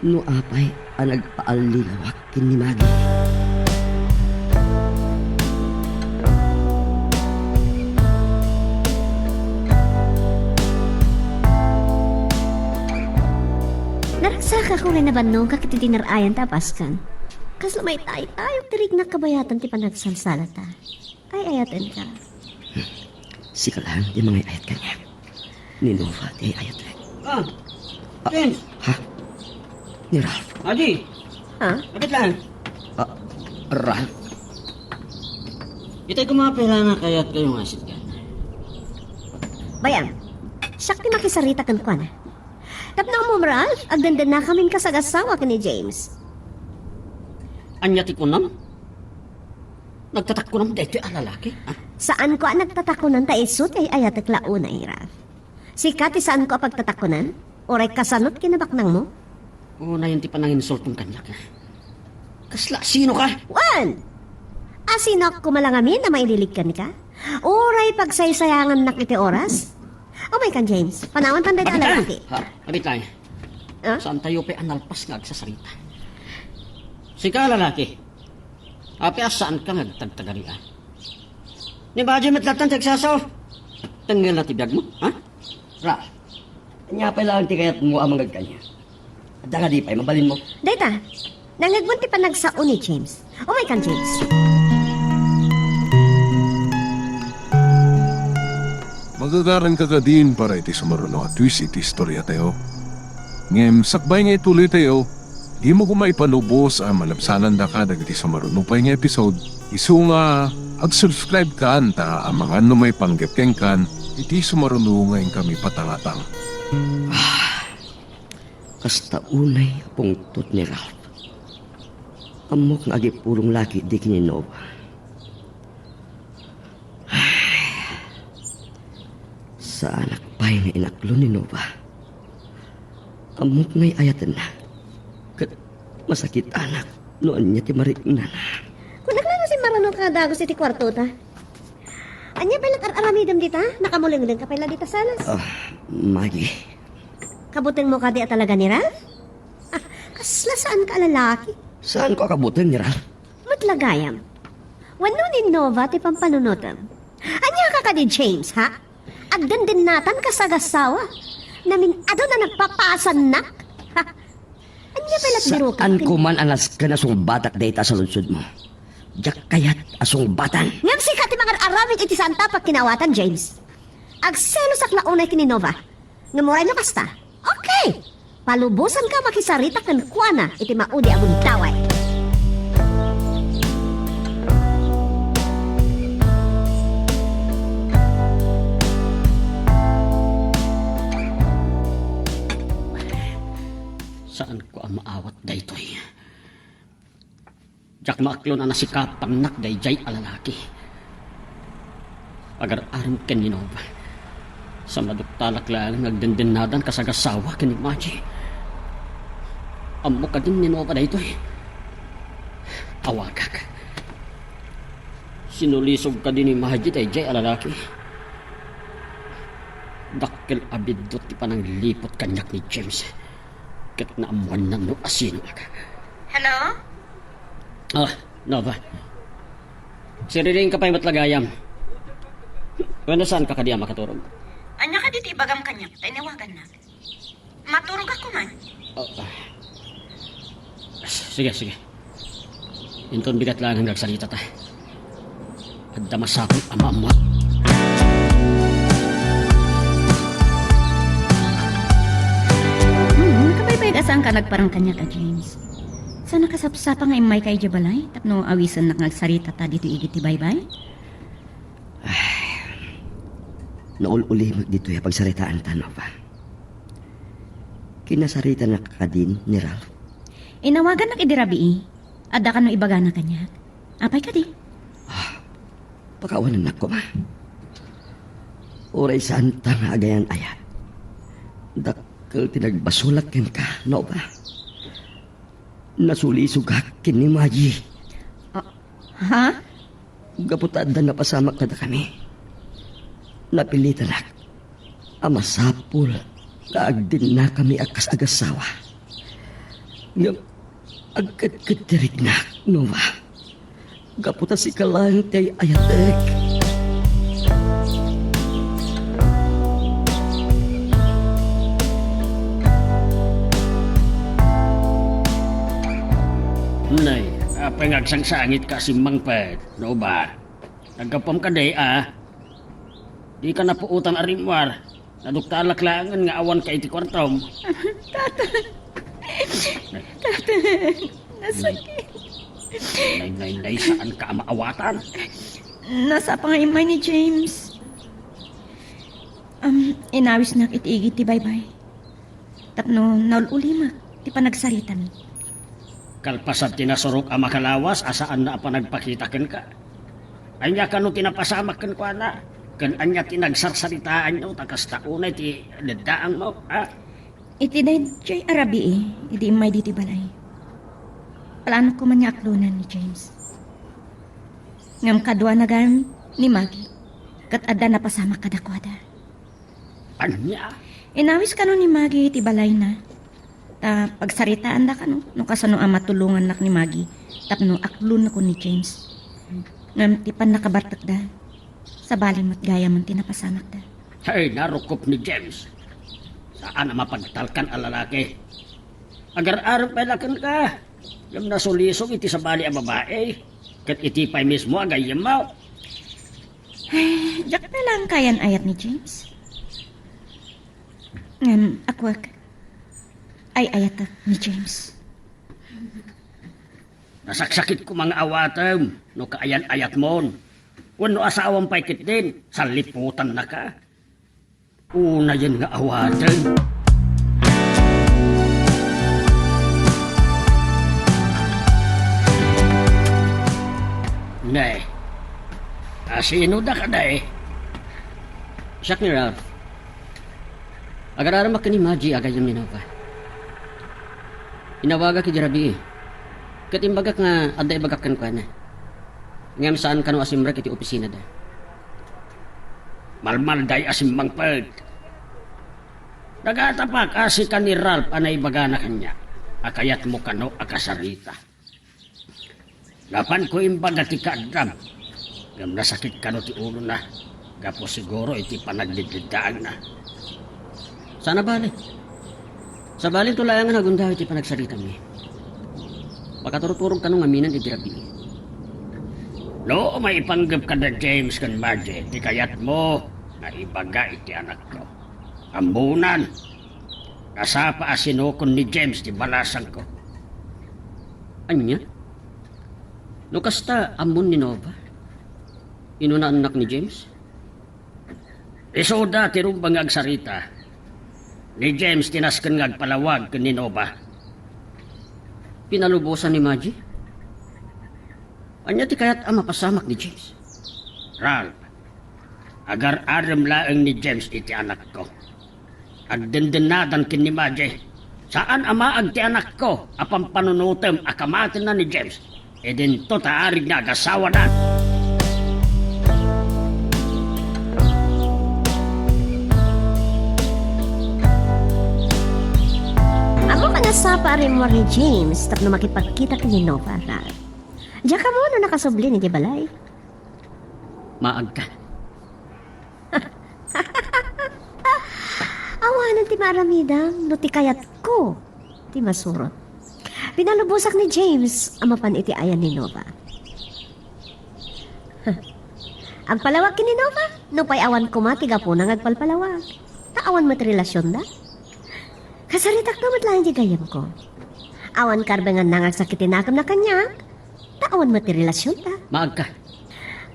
no apay a nagpaalligawak ken ni Maggie? Naragsakak uray nabannogak iti dinar-ayanta a paskan. Kasla maytaytayog ti riknak kabayatan ti panagsalsalata. Ay-ayatenka. Sika laeng ti mangay-ayat kaniak. Ni Nova ti ay-ayaten. Ah, Ah, James! Ha? Ni Ralph? Adi! Ha? Apit laeng. Ah, Ralph? Itay koma pay la nga kayatkayo nga asitgan. Bayam, siak ti makisarita kenkuana. Tapno ammom, Ralph, agdendennakamin kasagasawa ken ni James. Ania ti kunam? Nagtatakunan daytoy a lalaki, ha? Saanko a nagtatakunan ta isu ti ay-ayatek la unay, Ralph. Sika ti saanko a pagtatakunan? Uray kasano ti kinabaknangmo? Unayen ti pananginsultom kaniak, ha? Kasla sinoka? Wen! Asinoak koma la ngamin a maililig kenka? Uray pagsaysayangannak iti oras? Umaykan, James. Panawantan dayta a lalaki. Ha? Abit laeng. Ah? Saantayo pay a nalpas nga agsasarita. Sika, lalaki. Apay a saanka nga agtagtagari, a? Ni Baji met latta ti agsasao. Tengngelna ti biagmo, ha? Ra, ania pay laeng ti kayatmo a mangngeg kaniak? Adda kadi pay mabalinmo? Dayta, nangngegmon ti panagsao ni James. Umaykan, James. Magagaranka kadin para iti sumaruno a twist iti istoriatayo. Ngem sakbay nga ituloytayo, dimo koma ipalubos a malabsanandaka dagiti sumaruno pay nga episode. Isu nga, ag-subscribe kan ta amangan no maipanggep kenkan iti sumaruno nga inkami patangatang. Ah, kasta unay a pungtot ni Ralph. Ammok nga agipulong la ketdi ken ni Nova. Ay, saanak pay nga inaklo ni Nova. Ammok nga ay-ayatenna. Ket masakitanak no ania ti mariknana. Kunak la nga simmarunoka dagus iti kuartota. Ania pay la ti ar-aramidem dita? Nakamulengleng ka pay la dita salas. Ah, Maggie. Kabutengmo kadi a talaga ni Ralph? Ah, kasla saanka a lalaki. Saanko a kabuteng ni Ralph? Met la gayam. Wenno ni Nova ti pampanunotem? Ania ka kadi, James, ha? Agdendennatan kasagasawa. Namin-ado na nagpapasannak. Ha? Ania pay la ti birokem? Saanko man a nasken a sungbatak dayta a saludsodmo. Diak kayat a sungbatan. Ngem sika ti mangar-aramid iti saanta a pagkinaawatan, James. Agselosak la unay ken ni Nova. Ngem uray no kasta, okay! Palubosanka a makisarita kenkuana iti maudi a gundaway. Saanko a maawat daytoy. Diak maaklon a nasikapannak daydiay a lalaki. Agar-arem ken ni Nova. Sa maduktalak laeng nga agdendennadan kasagasawa ken ni Maggie. Ammok kadin ni Nova daytoy. Awagak. Sinulisog kadi ni Maggie daydiay a lalaki. Dakkel a biddut ti panangliput kaniak ni James. Ket naammoanna no asinoak. Hello? Ah, Nova. Siririingka pay met la gayam. Wenno saanka kadi a makaturog? Ania kadi ti ibagam kaniak ta iniwagannak? Maturogak koma. Oh, ah. Sige, sige. Inton bigat laeng nga agsaritata. Adda masapul a maammoak. Hmm, nakabaybay a saanka nagparang kaniak a James. Sa nakasapsapa nga immayka idiay balay, tapno awisennak nga agsaritata ditoy igid ti baybay? Ay, naul-ulimek ditoy a pagsaritaanta, Nova. Kinasaritanak kadin ni Ralph. Inawagannak idi rabii. Adda kano ibagana kaniak? Apay kadi? Ah, pakawanennak koma. Uray saanta nga agayan-ayat, dakkel ti nagbasolak kenka, Nova. Nasulisogak ken ni Maggie. Ah, ha? Gapu ta adda napasamak kadakami, napilitanak a masapul nga agdennakami a kas agassawa. Ngem agketket ti riknak, Nova, gapu ta sika laeng ti ay-ayatek. Nay, apay nga agsangsangitka a simmangpet, Nova? Naggapuam kadi a dika napuotan a rimmuar. Naduktalak laengen nga awanka iti kuartom. Tatay. Tatay. Nasakit. Nay, nay, nay, saanka a maawatan? Nasapa nga immay ni James. Um, inawisnak iti igid ti baybay. Tapno naul-ulimek ti panagsaritami. Kalpasan ti nasurok a makalawas a saanna a panagpakita kenka. Ania kano ti napasamak kenkuana? Ken ania ti nagsarsaritaanyo ta kasta unay ti deddaangmo, ha? Iti daydiay a rabii, idi immay ditoy balay, planok koma nga aklonen ni James. Ngem kaduana gayam ni Maggie, ket adda napasamak kadakuada. Ania? Inawis kano ni Maggie iti balayna. Ta pagsaritaanda kano no kasano a matulongannak ni Maggie tapno aklonnakon ni James. Ngem ti pannakabartekda, sabali met gayam ti napasamakda. Hay, narukop ni James. Saan a mapagtalkan a lalaki. Agar-arem pay la kenka. Ngem nasulisog iti sabali a babai. Ket iti pay mismo a gayyemmo. Ay, diak na lang kayan-ayat ni James. Ngem, akuak, ay-ayatek ni James. Nasaksakit koma nga awatem no kaayan-ayatmon. Wenno asawam pay ketdin, salliputannaka. Unayen nga awaten. Ne, asino da kadi? Siak ni Ralph. Agar-aremak ken ni Maggie a gayyem ni Nova. Inawagak idi rabii, ket imbagak nga adda ibagak kenkuana. Ngem saan kano a simrek iti opisinada. Malmalday a simmangpet. Nagatapak a sika ni Ralph a naibagana kaniak a kayatmo kano a kasarita. Napanko imbaga ti kaaddam, ngem nasakit kano ti ulona gapu siguro iti panagdiddaanna. Saan a bale. Sabalinto laengen a gundaway ti panagsaritam. Pakaturuturog kano ngamin idi rabii. No maipanggep kada James ken Margie ti kayatmo nga ibaga iti anakko, ammonan, nasapa a sinukon ni James ti balasangko. Ania? No kasta, ammon ni Nova? Inuna annak ni James? Isuda ti rumbeng nga agsarita. Ni James ti nasken nga agpalawag ken ni Nova. Pinalubosan ni Margie? Ania ti kayat a mapasamak ni James? Ralph, agar-arem laeng ni James iti anakko. Agdendennadan ken ni Margie. Saan a maag ti anakko a pampanunotem a kamatenna ni James. Idinto ta arig nga agasawadan. Ammok a nasapa a rimmuar ni James tapno makipagkita ken ni Nova, Ralph. Diak ammo no nakasubli idiay balay. Maagka. Awanen ti maaramidam no ti kayatko ti masurot. Pinalubosak ni James a mapan iti ayan ni Nova. Agpalawag ken ni Nova, nupay awan koma ti gapuna nga agpalpalawag. Ta awan met relasionda. Kasaritakto met laeng ti gayyemko. Awan karbenganna nga agsakit ti nakemna kaniak. Ta awan met ti relasionda. Maagka.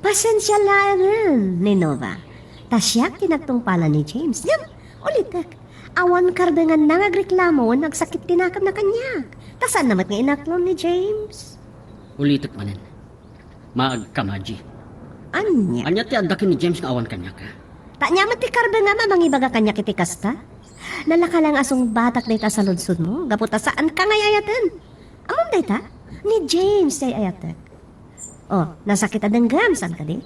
Pasensia laengen ni Nova. Ta siak ti nagtungpalan ni James. Ngem, ulitek, Awan karbenganna nga agreklamo wenno agsakit ti nakemna kaniak. Ta saanna met nga inaklon ni James. Ulitek manen. Maagka, Margie. Ania? Ania ti adda ken ni James nga awan kaniak, a? Ta ania met ti karbengam a mangibaga kaniak iti kasta? Nalaka la nga sungbatak dayta a saludsodmo, gapu ta saanka nga ay-ayaten. Ammom dayta? Ni James ti ay-ayatek. Oh, nasakit a denggem, saan kadi?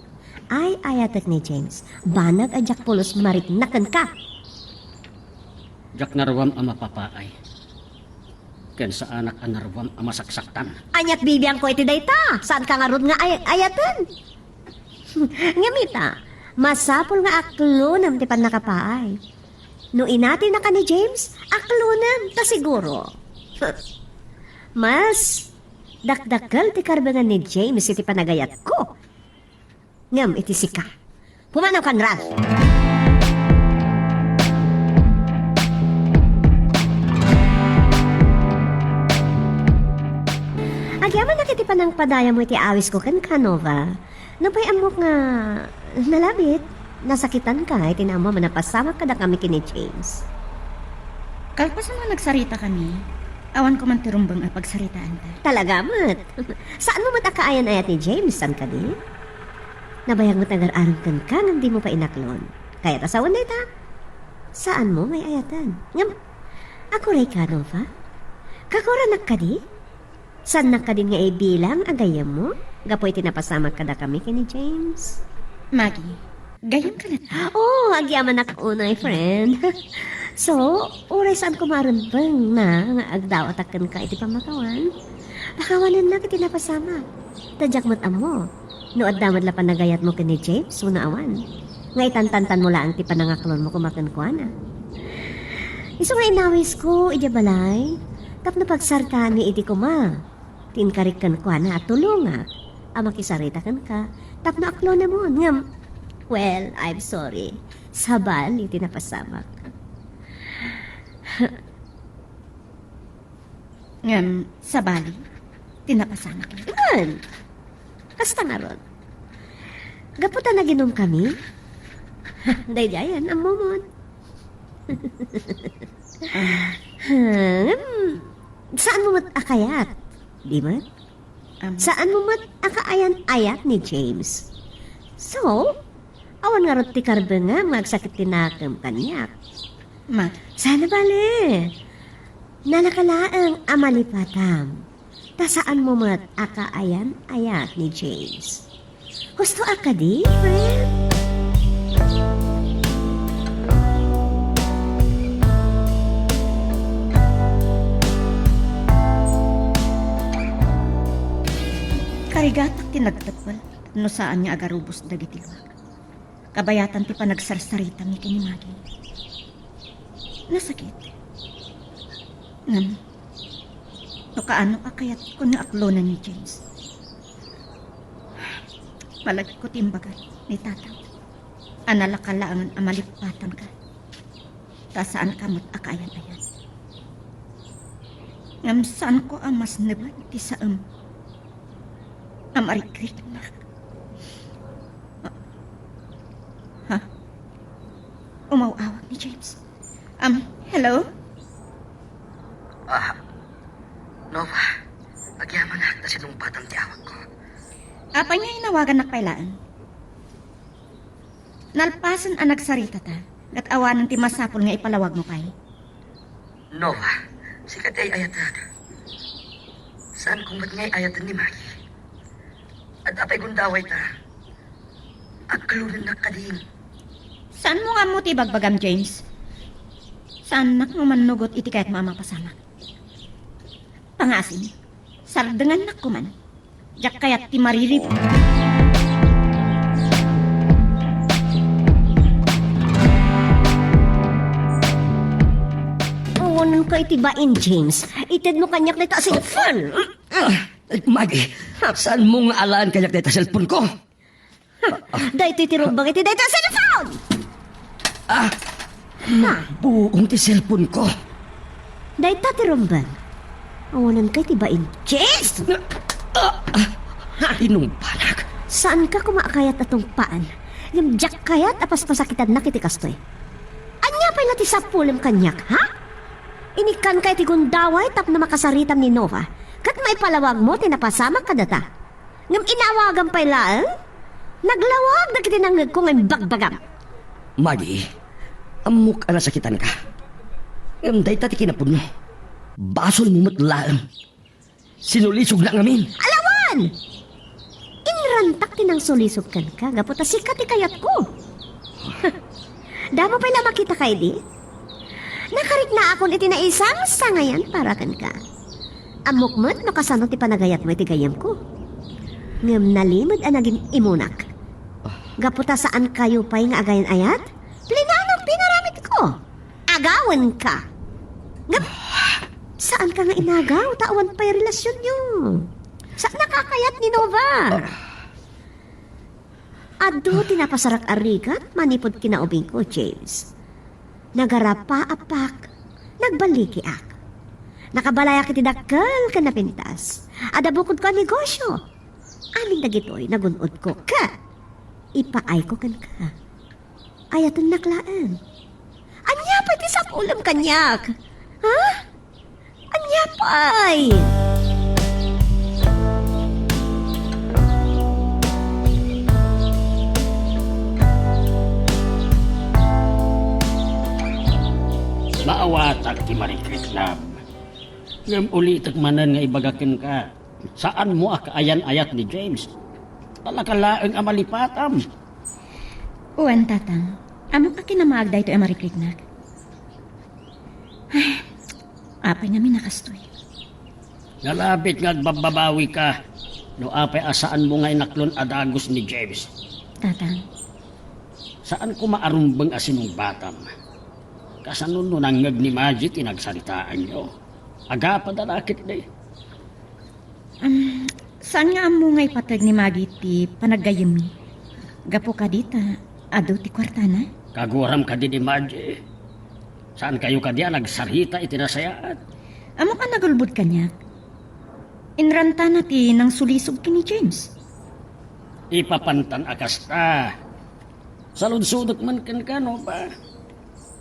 Ay-ayatek ni James. Banag a diak pulos marikna kenka. Diak naruam a mapapaay. Ken saanak a naruam a masaksaktan. Aniat bibiangko iti dayta? Saanka ngarud nga ay-, ayaten? Ngem ita, masapul nga aklonem ti pannakapaay. No inatinaka ni James, aklonem ta siguro. Mas dakdakkel ti karbengan ni James iti panagayatko. Ngem iti sika, pumanawkan, Ralph. Agyamanak iti panangpadayammo iti awisko kenka, Nova. Nupay ammok nga nalabit, nasakitanka iti naammo a napasamak kadakami ken ni James. Kalpasan a nagsaritakami, awan ko man ti rumbeng a pagsaritaanta. Talaga met. Saanmo met a kaayan-ayat ni James, saan kadi? Nabayag met nga agar-arem kenka ngem dimo pay inaklon. Kayat a sawen dayta? Saanmo nga ay-ayaten. Ngem, agurayka, Nova? Kaguranak kadi? Saannak kadin nga ibilang a gayyemmo gapu iti napasamak kadakami ken ni James? Maggie, gayyemka latta? Oh, agyamanak unay, friend. So, uray saan koma a rumbeng na nga agdawatak kenka iti pammakawan, pakawanennak iti napasamak. Ta diak met ammo no adda met la panagayatmo ken ni James wenno awan. Nga itantantanmo laeng ti panangaklonmo koma kenkuana. Isu nga inawisko idiay balay tapno pagsaritaanmi idi koma ti inkarik kenkuana a tulongak a makisarita kenka tapno aklonemon. Ngem, well, I'm sorry. Sabali ti napasamak. Ngem, sabali ti napasamak. Ngem, kasta ngarud. Gapu ta naginumkami, daydiayen, ammomon. Ah. Hmm, saanmo met a kayat, di met? Am. Saanmo met a kaayan-ayat ni James. So, awan ngarud ti karbengam nga agsakit ti nakem kaniak. Ma. Saan a bale. Nalaka laeng a malipatam. Ta saanmo met a kaayan-ayat ni James. Husto a kadi, friend? Karigatak ti nagteppel no saan nga agarubos dagiti luak. Kabayatan ti panagsarsaritami ken ni Maggie. Nasakit. Ngem, no kaano a kayatkon nga aklonen ni James, malagipko ti imbaga ni Tatang a nalaka laengen a malipatanka, ta saanka met a kaayan-ayat. Ngem saanko a masneben ti saem a marikriknak. Ha? Umaw-awag ni James. Um, hello? Ah, Nova, agyamanak ta sinungbatam ti awagko. Apay nga inawagannak pay laeng? Nalpasen a nagsaritata, ket awanen ti masapul nga ipalawagmo pay. Nova, sika ti ay-ayaten. Saanko met nga ay-ayaten ni Maggie. Adda pay gundaway ta. Aglunennak kadi. Saanmo nga ammo ti ibagbagam, James? Saannak nga mannugot iti kayatmo a mapasamak. Pangasim, sardengannak koman. Diak kayat ti maririb. Awanenka iti bain, James. Itedmo kaniak dayta a cellphone. Ah, Maggie, saanmo nga alaen kaniak dayta cellphone ko? Daytoy ti rumbeng iti dayta a cellphone! Ah! Ha? Buong ti cellphone ko. Dayta ti rumbeng. Awanenka iti bain. Jeez! Ah! Ah! Ha? Inungbanak. Saanka koma a kayat a tungpaan? Ngem diak kayat a paspasakitannak iti kastoy. Ania Pay la ti sapulem kaniak, ha? Inikkanka iti gundaway tapno makasaritam ni Nova, ket maipalawagmo ti napasamak kadata. Ngem inawagam pay laeng? Naglawag dagiti nangngegko nga imbagbagam. Margie, ammok a nasakitanka. Ngem dayta ti kinapudno. Basolmo met laeng. Sinulisogna ngamin. Alawan! Inrantak ti nangsulisog kenka gapu ta sika ti kayatko. Damo pay la makitaka idi? Nakariknaakon iti naisangsangayan para kenka. Ammok met no kasano ti panagayatmo iti gayyemko. Ngem nalimed a nagim-imunak. Gapu ta saankayo pay nga agayan-ayat, plinanok ti inaramidko. Agawenka. Ngem, saanka nga inagaw, ta awan pay relasionyo. Saannaka a kayat ni Nova. Adu ti napasarak a rigat manipud kinaubingko, James. Nagarapaapak, nagballikiak. Nakabalayak iti dakkel ken napintas. Adda bukodko a negosio. Amin dagitoy nagun-odko ket ipaayko kenka. Ayatennak laeng. Ania pay ti sapulem kaniak? Ha? Ania pay? Maawatak ti marikriknam. Ngem ulitek manen nga ibaga kenka, saanmo a kaayan-ayat ni James. Talaga laeng a malipatam. Wen, Tatang. Ammok a kinamaag daytoy a marikriknak. Ay, apay ngamin a kastoy? Nalabit nga agbabbabawika no apay a saanmo nga inaklon a dagus ni James. Tatang. Saan koma a rumbeng a sinungbatam. Kasano no nangngeg ni Margie ti nagsaritaanyo? Agapada la ketdi. Am, saan nga ammo nga ipateg ni Margie ti panaggayyemmi? Gapu kadi ta adu ti kuartana? Kaguram kadi ni Margie? Saankayo kadi a nagsarita iti nasayaat? Ammok a nagulbod kaniak. Inrantana ti nangsulisog ken ni James. Ipapantan a kasta. Saludsodek man kenka, Nova.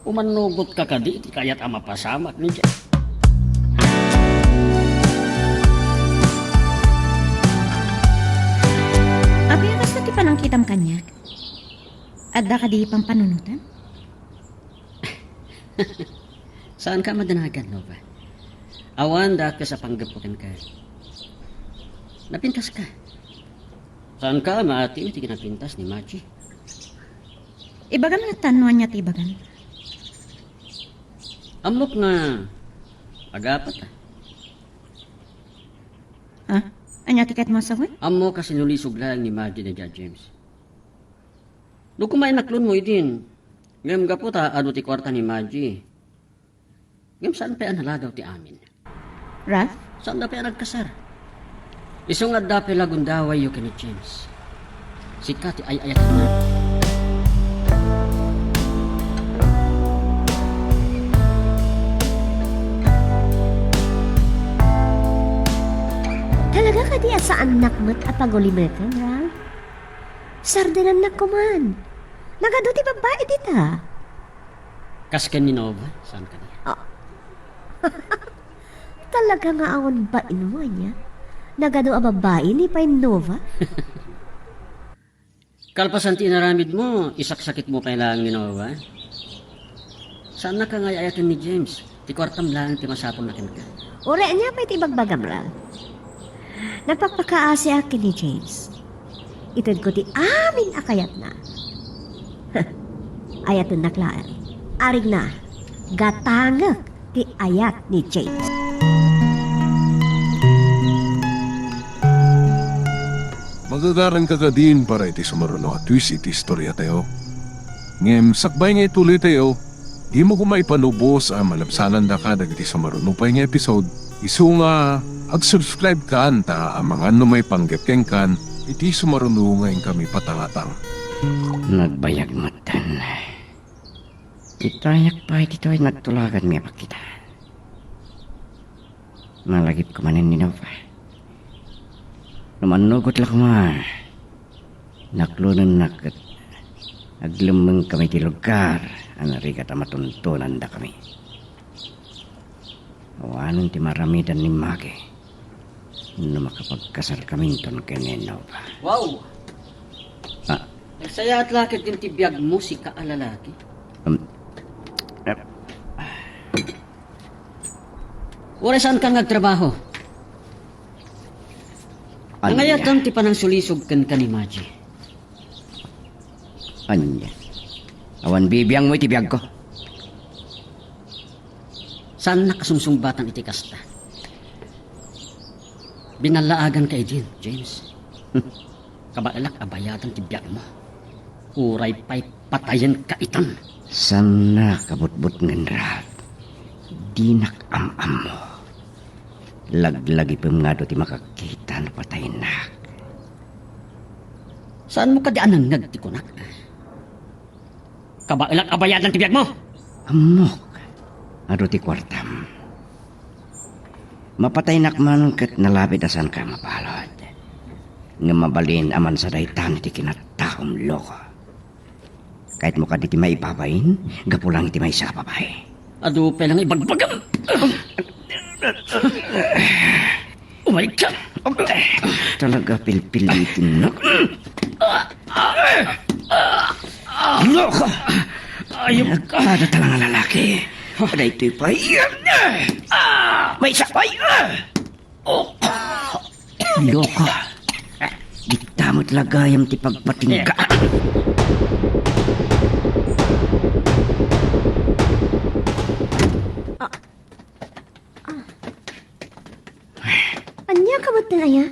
Umannugotka kadi iti kayat a mapasamak ni James? Apay a kasta ti panangkitam kaniak? Adda kadi pampanunotam? Saanka a madanagan, Nova. Awan dakes a panggepko kenka. Napintaska. Saanka a maatiw iti kinapintas ni Margie? Ibagam latta no ania ti ibagam. Ammok nga agapata. Ha? Ania ti kayatmo a sawen? Ammok a sinulisog laeng ni Margie daydiay a James. No koma inaklonmo idin, ngem gapu ta adu ti kuarta ni Margie, ngem saan pay a nalagaw ti amin. Ralph? Saanda pay a nagkasar. Isu nga adda pay la gundawayyo ken ni James. Sika ti ay-ayatenna. Talaga kadi a saannak met a pagulimeken, Ralph? Sardenannak koman. Nagadu ti babbai dita. Kas ken ni Nova, saan kadi? Ah. Talaga nga awan bainmo ania? Nagadu a babbai ni pay Nova? Kalpasan ti inaramidmo, isaksakitmo pay laeng ni Nova? Saannak a nga ay-ayaten ni James. Ti kuartam laeng ti masapulna kenka. Uray ania pay ti ibagbagam, Ralph? Nagpakpakaasiak ken ni James. Itedko ti amin a kayatna. Ayatennak laeng. Arigna, gatangek ti ayat ni James. Magagaranka kadin para iti sumaruno a twist iti istoriatayo. Ngem sakbay nga ituloytayo, dimo koma ipanubos a malabsanandaka dagiti sumaruno pay nga episode. Isu nga, ag-subscribe kan ta amangan no maipanggep kenkan iti sumaruno nga inkami patangatang. Nagbayag metten. Kitayak pay ditoy nagtulagan nga ipakita. Nalagipko manen ni Nova. No mannugot la koma, naklonennak ket aglemmengkami ti lugar a narigat a matuntonandakami. Awanen ti maaramidan ni Maggie no makapagkasarkaminton ken ni Nova. Wow! Ah. Nagsayaat la ketdin ti biagmo, sika a lalaki. Um, ah. Uray saanka nga agtrabaho? Ania? Nangayatam ti panangsulisog kenka ni Maggie. Ania? Awan bibiangmo iti biagko. Saannak a sungsungbatan iti kasta. Binallaaganka idin, James. Kabaelak a bayadan ti biagmo. Uray pay patayenka itan. Saannak a butbutngen, Ralph. Dinak am-ammo. Laglagipem nga adu ti makakita no patayennak. Saanmo kadi a nangngeg ti kunak? Kabaelak a bayadan ti biagmo! Ammok, adu ti kuartam. Mapataynak man ket nalabit a saanka a mabalud. Ngem mabalin a mansa daytan iti kinataom, loko. Kayatmo kadi ti maibabain gapu lang iti maysa a babai? Adu pay lang ibagbagam! Umayka! Talaga pilpilitin na. Loko! Ayop ka! Nagpada talaga lalaki. Daytoy pay. Maysa pay. Loko! Dita met lagayam ti pagpatingga. Ah. Ah. Ania ka met, aya?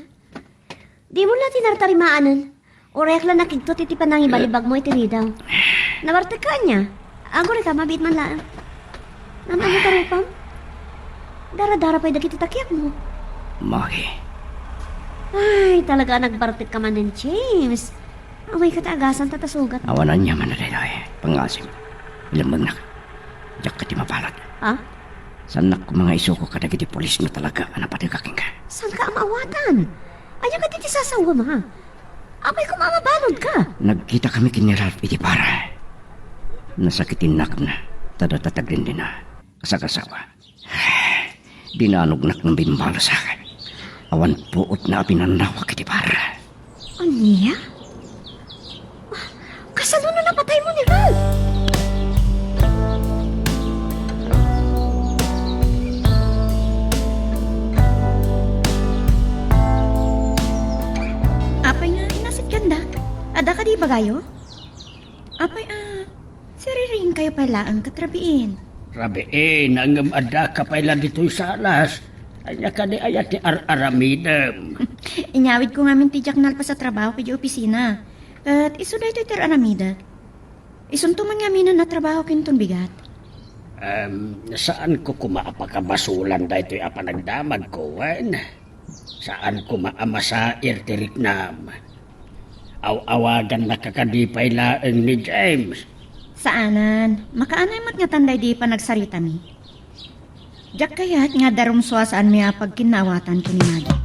Dimo la ti nartarimaanen. Urayak la nakigtot iti panangibalibagmo iti ridaw. Nabartekka ania? Agurayka, mabiit man laeng. Naan-ania tarupam? Dara-dara pay dagiti takiakmo. Maggie. Ay, talaga a nagbartekka manen, James. Umayka ta agasanta ta sugat. Awan aniaman a daytoy. Pangngasim. Ilemmengnak. Diak kadi mabalud. Ha? Saannak koma nga isuko kadagiti pulis no talaga a napategka kenka. Saanka a maawatan? Ania kadi ti sasawem, ha? Apay koma a mabaludka? Nagkitakami ken ni Ralph iti bar. Nasakit ti nakemna, ta data ti agdindina. Kasagasawa. Dinanognak ngem bimbalos. Awan puotna a pinannawak iti bar. Ania? Ah, kasano no napataymo ni Ralph? Apay nga inasitkandak? Adda kadi ibagayo? Apay a, siririingkayo pay laeng ket rabiin. Rabiin, ngem addaka pay la ditoy salas. Ania kadi aya ti ar-aramidem? Inyawidko ngamin ti diak nalpas a trabaho idiay opisina. Ket isu daytoy ti ar-aramidek. Isunto man ngaminen a trabaho kinton bigat. Em, saanko koma a pakabasolan daytoy a panagdamagko, wen? Saan koma a masair ti riknam. Aw-awagannaka kadi pay laeng ni James. Saanen, makaanay met ngatan daydi panagsaritami. Diak kayat nga adda rumsua saanmi a pagkinnaawatan ken ni Maggie.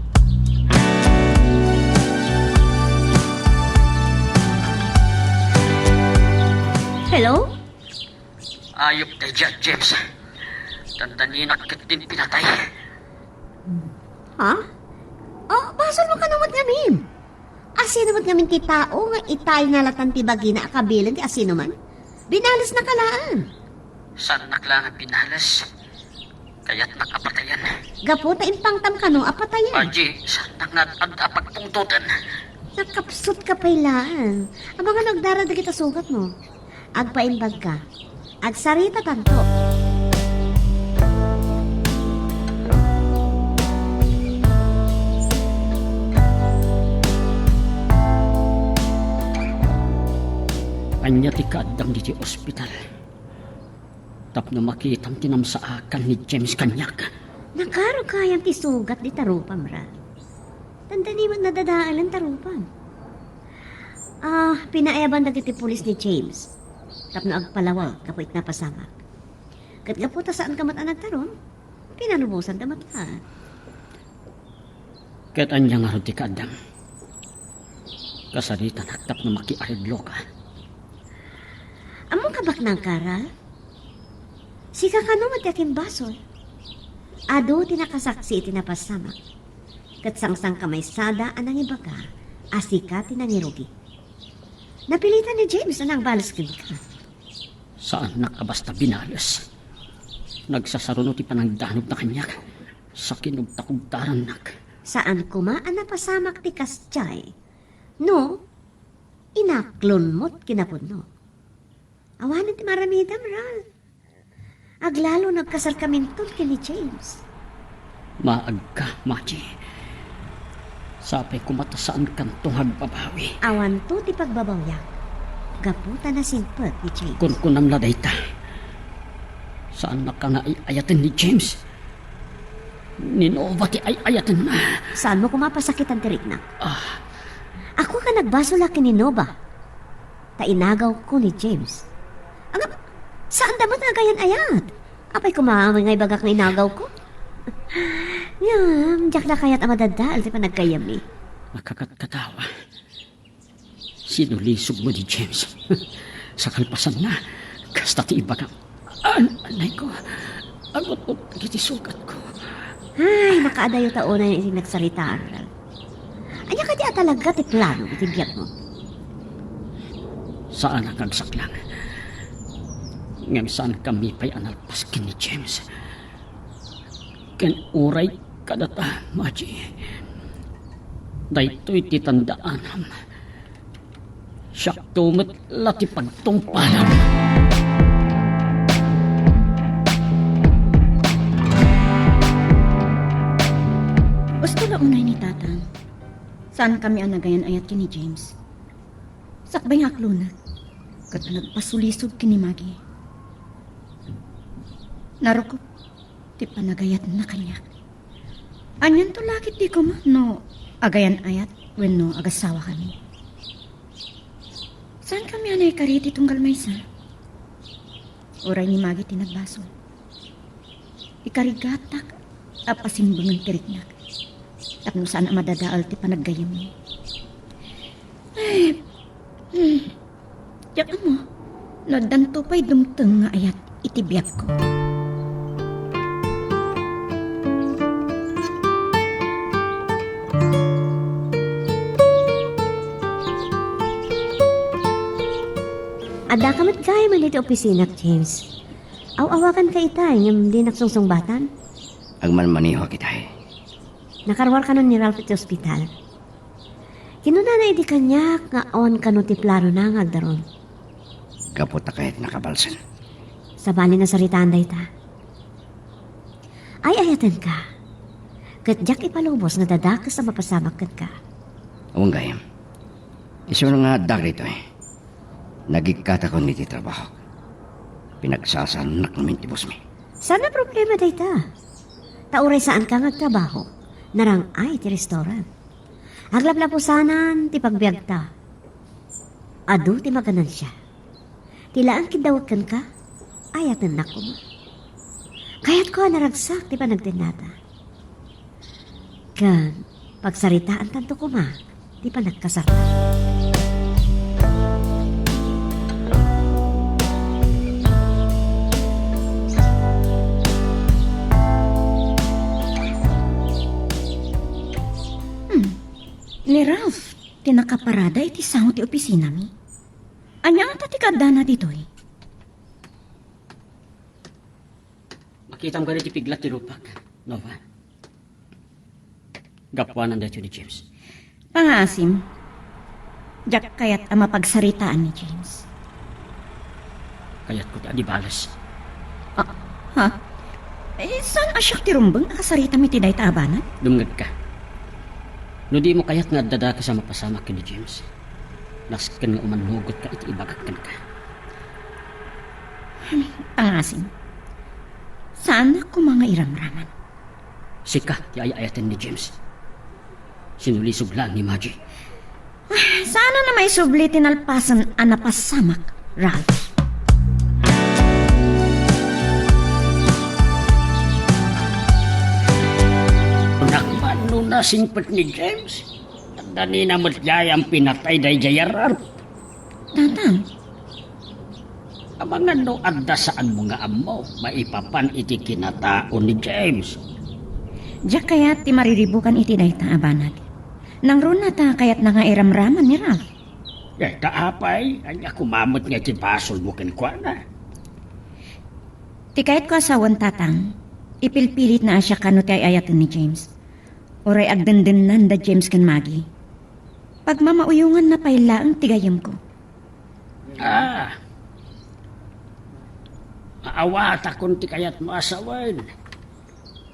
Hello? Ayop daydiay, James. Dandaninak ketdin pinatay. Ha? Oh, basolmo kano met ngamin? Asino met ngamin ti tao nga itayna latan ti bagina a kabilen ti asinoman? Binalesnaka laeng. Saannak la nga binales. Kayatnak a patayen. Gapu ta impangtam kano a patayen. Aji, saannak nga ad-, adda a pagpungtoten. Nakapsutka pay laeng. Amangan no agdara dagita sugatmo. Agpaimbagka. Agsaritatanto. Ania ti kaaddam ditoy ospital? Tapno makitam ti namsaakan ni James kaniak. Nakaro gayam ti sugat dita rupam, Ralph. Dandani met nadadaelen ta rupam. Ah, pinaayaban dagiti pulis ni James tapno agpalawag gapu iti napasamak. Ket gapu ta saanka met a nagtarum, pinalubosanda met laeng. Ket ania ngarud ti kaaddam? Kasaritanak tapno makiaregloka. Ammok Abaknangka, Ralph? Sika kano met ti akimbasol? Adu ti nakasaksi iti napasamak, ket sangsangkamaysada a nangibaga a sika ti nangirugi. Napilitan ni James a nangbales kenka. Saannak a basta binales. Nagsasaruno ti panangdanobna kaniak. Sakinubtakubtarannak. Saan koma a napasamak ti kasdiay no inaklon met kinapudno. Awanen ti maaramidem, Ral. Aglalo no agkasarkaminton ken ni James. Maagka, Margie. Sapay koma ta saankanto nga agbabawi. Awanto ti pagbabawiak. Gapu ta nasimpet ni James. Kunkunam la dayta. Saannak a nga ay-ayaten ni James. Ni Nova ti ay-ayatenna. Saanmo koma pasakitan ti riknak? Ah. Aguka nagbasol a ken ni Nova. Ta inagawko ni James. Ngem, saanda met nga agayan-ayat. Apay koma nga ibagak nga inagawko? Ngem, diak la kayat a madadael ti panaggayyemmi. Nakakatkatawa. Sinulisogmo ni James. Sa kalpasanna, kasta ti ibagak. An-, anay ko, agut-ot dagiti sugatko. Ay, makaadayo ta unay iti nagsaritaan, Ral. Ania kadi a talaga ti plano iti biagmo? Saanak nga agsaklang. Ngem saankami pay a nalpas ken ni James. Ken uray kadata, Margie. Daytoy ti tandaanam. Siakto met la ti pagtungpalam. Usto la unay ni Tatang. Saankami a nagayan-ayat ken ni James. Sakbay nga aklonek, ket nagpasulisog ken ni Maggie. Narukop ti panagayatna kaniak. Anianto la ketdi koma no agayan-ayat wenno agasawakami? Saankami a naikari ti tunggal maysa? Uray ni Maggie ti nagbasol. Ikarigatak a pasimbengen ti riknak tapno saan a madadael ti panaggayyemmi. Ay, hmm. Diak ammo no addanto pay dumteng nga ayat iti biagko. Addaka met gayam iti opisinako, James. Aw-awaganka itay ngem dinak sungsungbatan. Agmanmanihok itay. Nakaruar kanon ni Ralph iti ospital. Kinunana idi kaniak nga awan kano ti planona nga agdarum. Gapu ta kayatna kabalsen. Sabali, nasaritaan dayta. Ay-ayatenka. Ket diak ipalubos nga dadakes a mapasamak kenka. Awan gayam. Isu nga addak ditoy. Nagikkatakon iti trabahok. Pinagsasaannak ngamin ti busmi. Saan a problema dayta. Ta uray saanka nga agtrabaho, narang-ay ti restaurant. Aglaplapusanan ti pagbiagta. Adu ti maganansia. Ti laeng kiddawek kenka, ayatennak koma. Kayatko a naragsak ti panagdennata. Ken pagsaritaantanto koma ti panagkasarta. Hmm. Ni Ralph ti nakaparada iti sango ti opisinami. Ania ngata ti kaaddana ditoy? Makitam kadi ti piglat ti rupak, Nova? Gapuanan daytoy ni James. Pangaasim, diak kayat a mapagsaritaan ni James. Kayatko ti adi bales. Ah, ha? Eh, saan a siak ti rumbeng a kasaritam iti dayta a banag? Dumngegka. No dimo kayat nga adda dakes a mapasamak ken ni James, nasken nga umannugotka iti ibagak kenka. Hmm, pangaasim. Saanak koma nga iramraman. Sika ti ay-ayaten ni James. Sinulisog laeng ni Margie. Ah, saan a maisubli ti nalpasen a napasamak, Ralph. Kunak man no nasimpet ni James, adda ni met gayam pinatay daydiay a Ralph. Tatang, Amangan no adda saanmo nga ammo maipapan iti kinatao ni James. Diak kayat ti mariribukan iti dayta a banag. Nangruna ta kayatna nga iramraman ni Ralph. Dayta apay, ania koma met nga iti basolmo kenkuana? Ti kayatko a sawen, Tatang, ipilpilitna a siak no ti ay-ayaten ni James. Uray agdendennan da James ken Maggie. Pagmamauyonganna pay laeng ti gayyemko. Ah. Maawatakon ti kayatmo a sawen.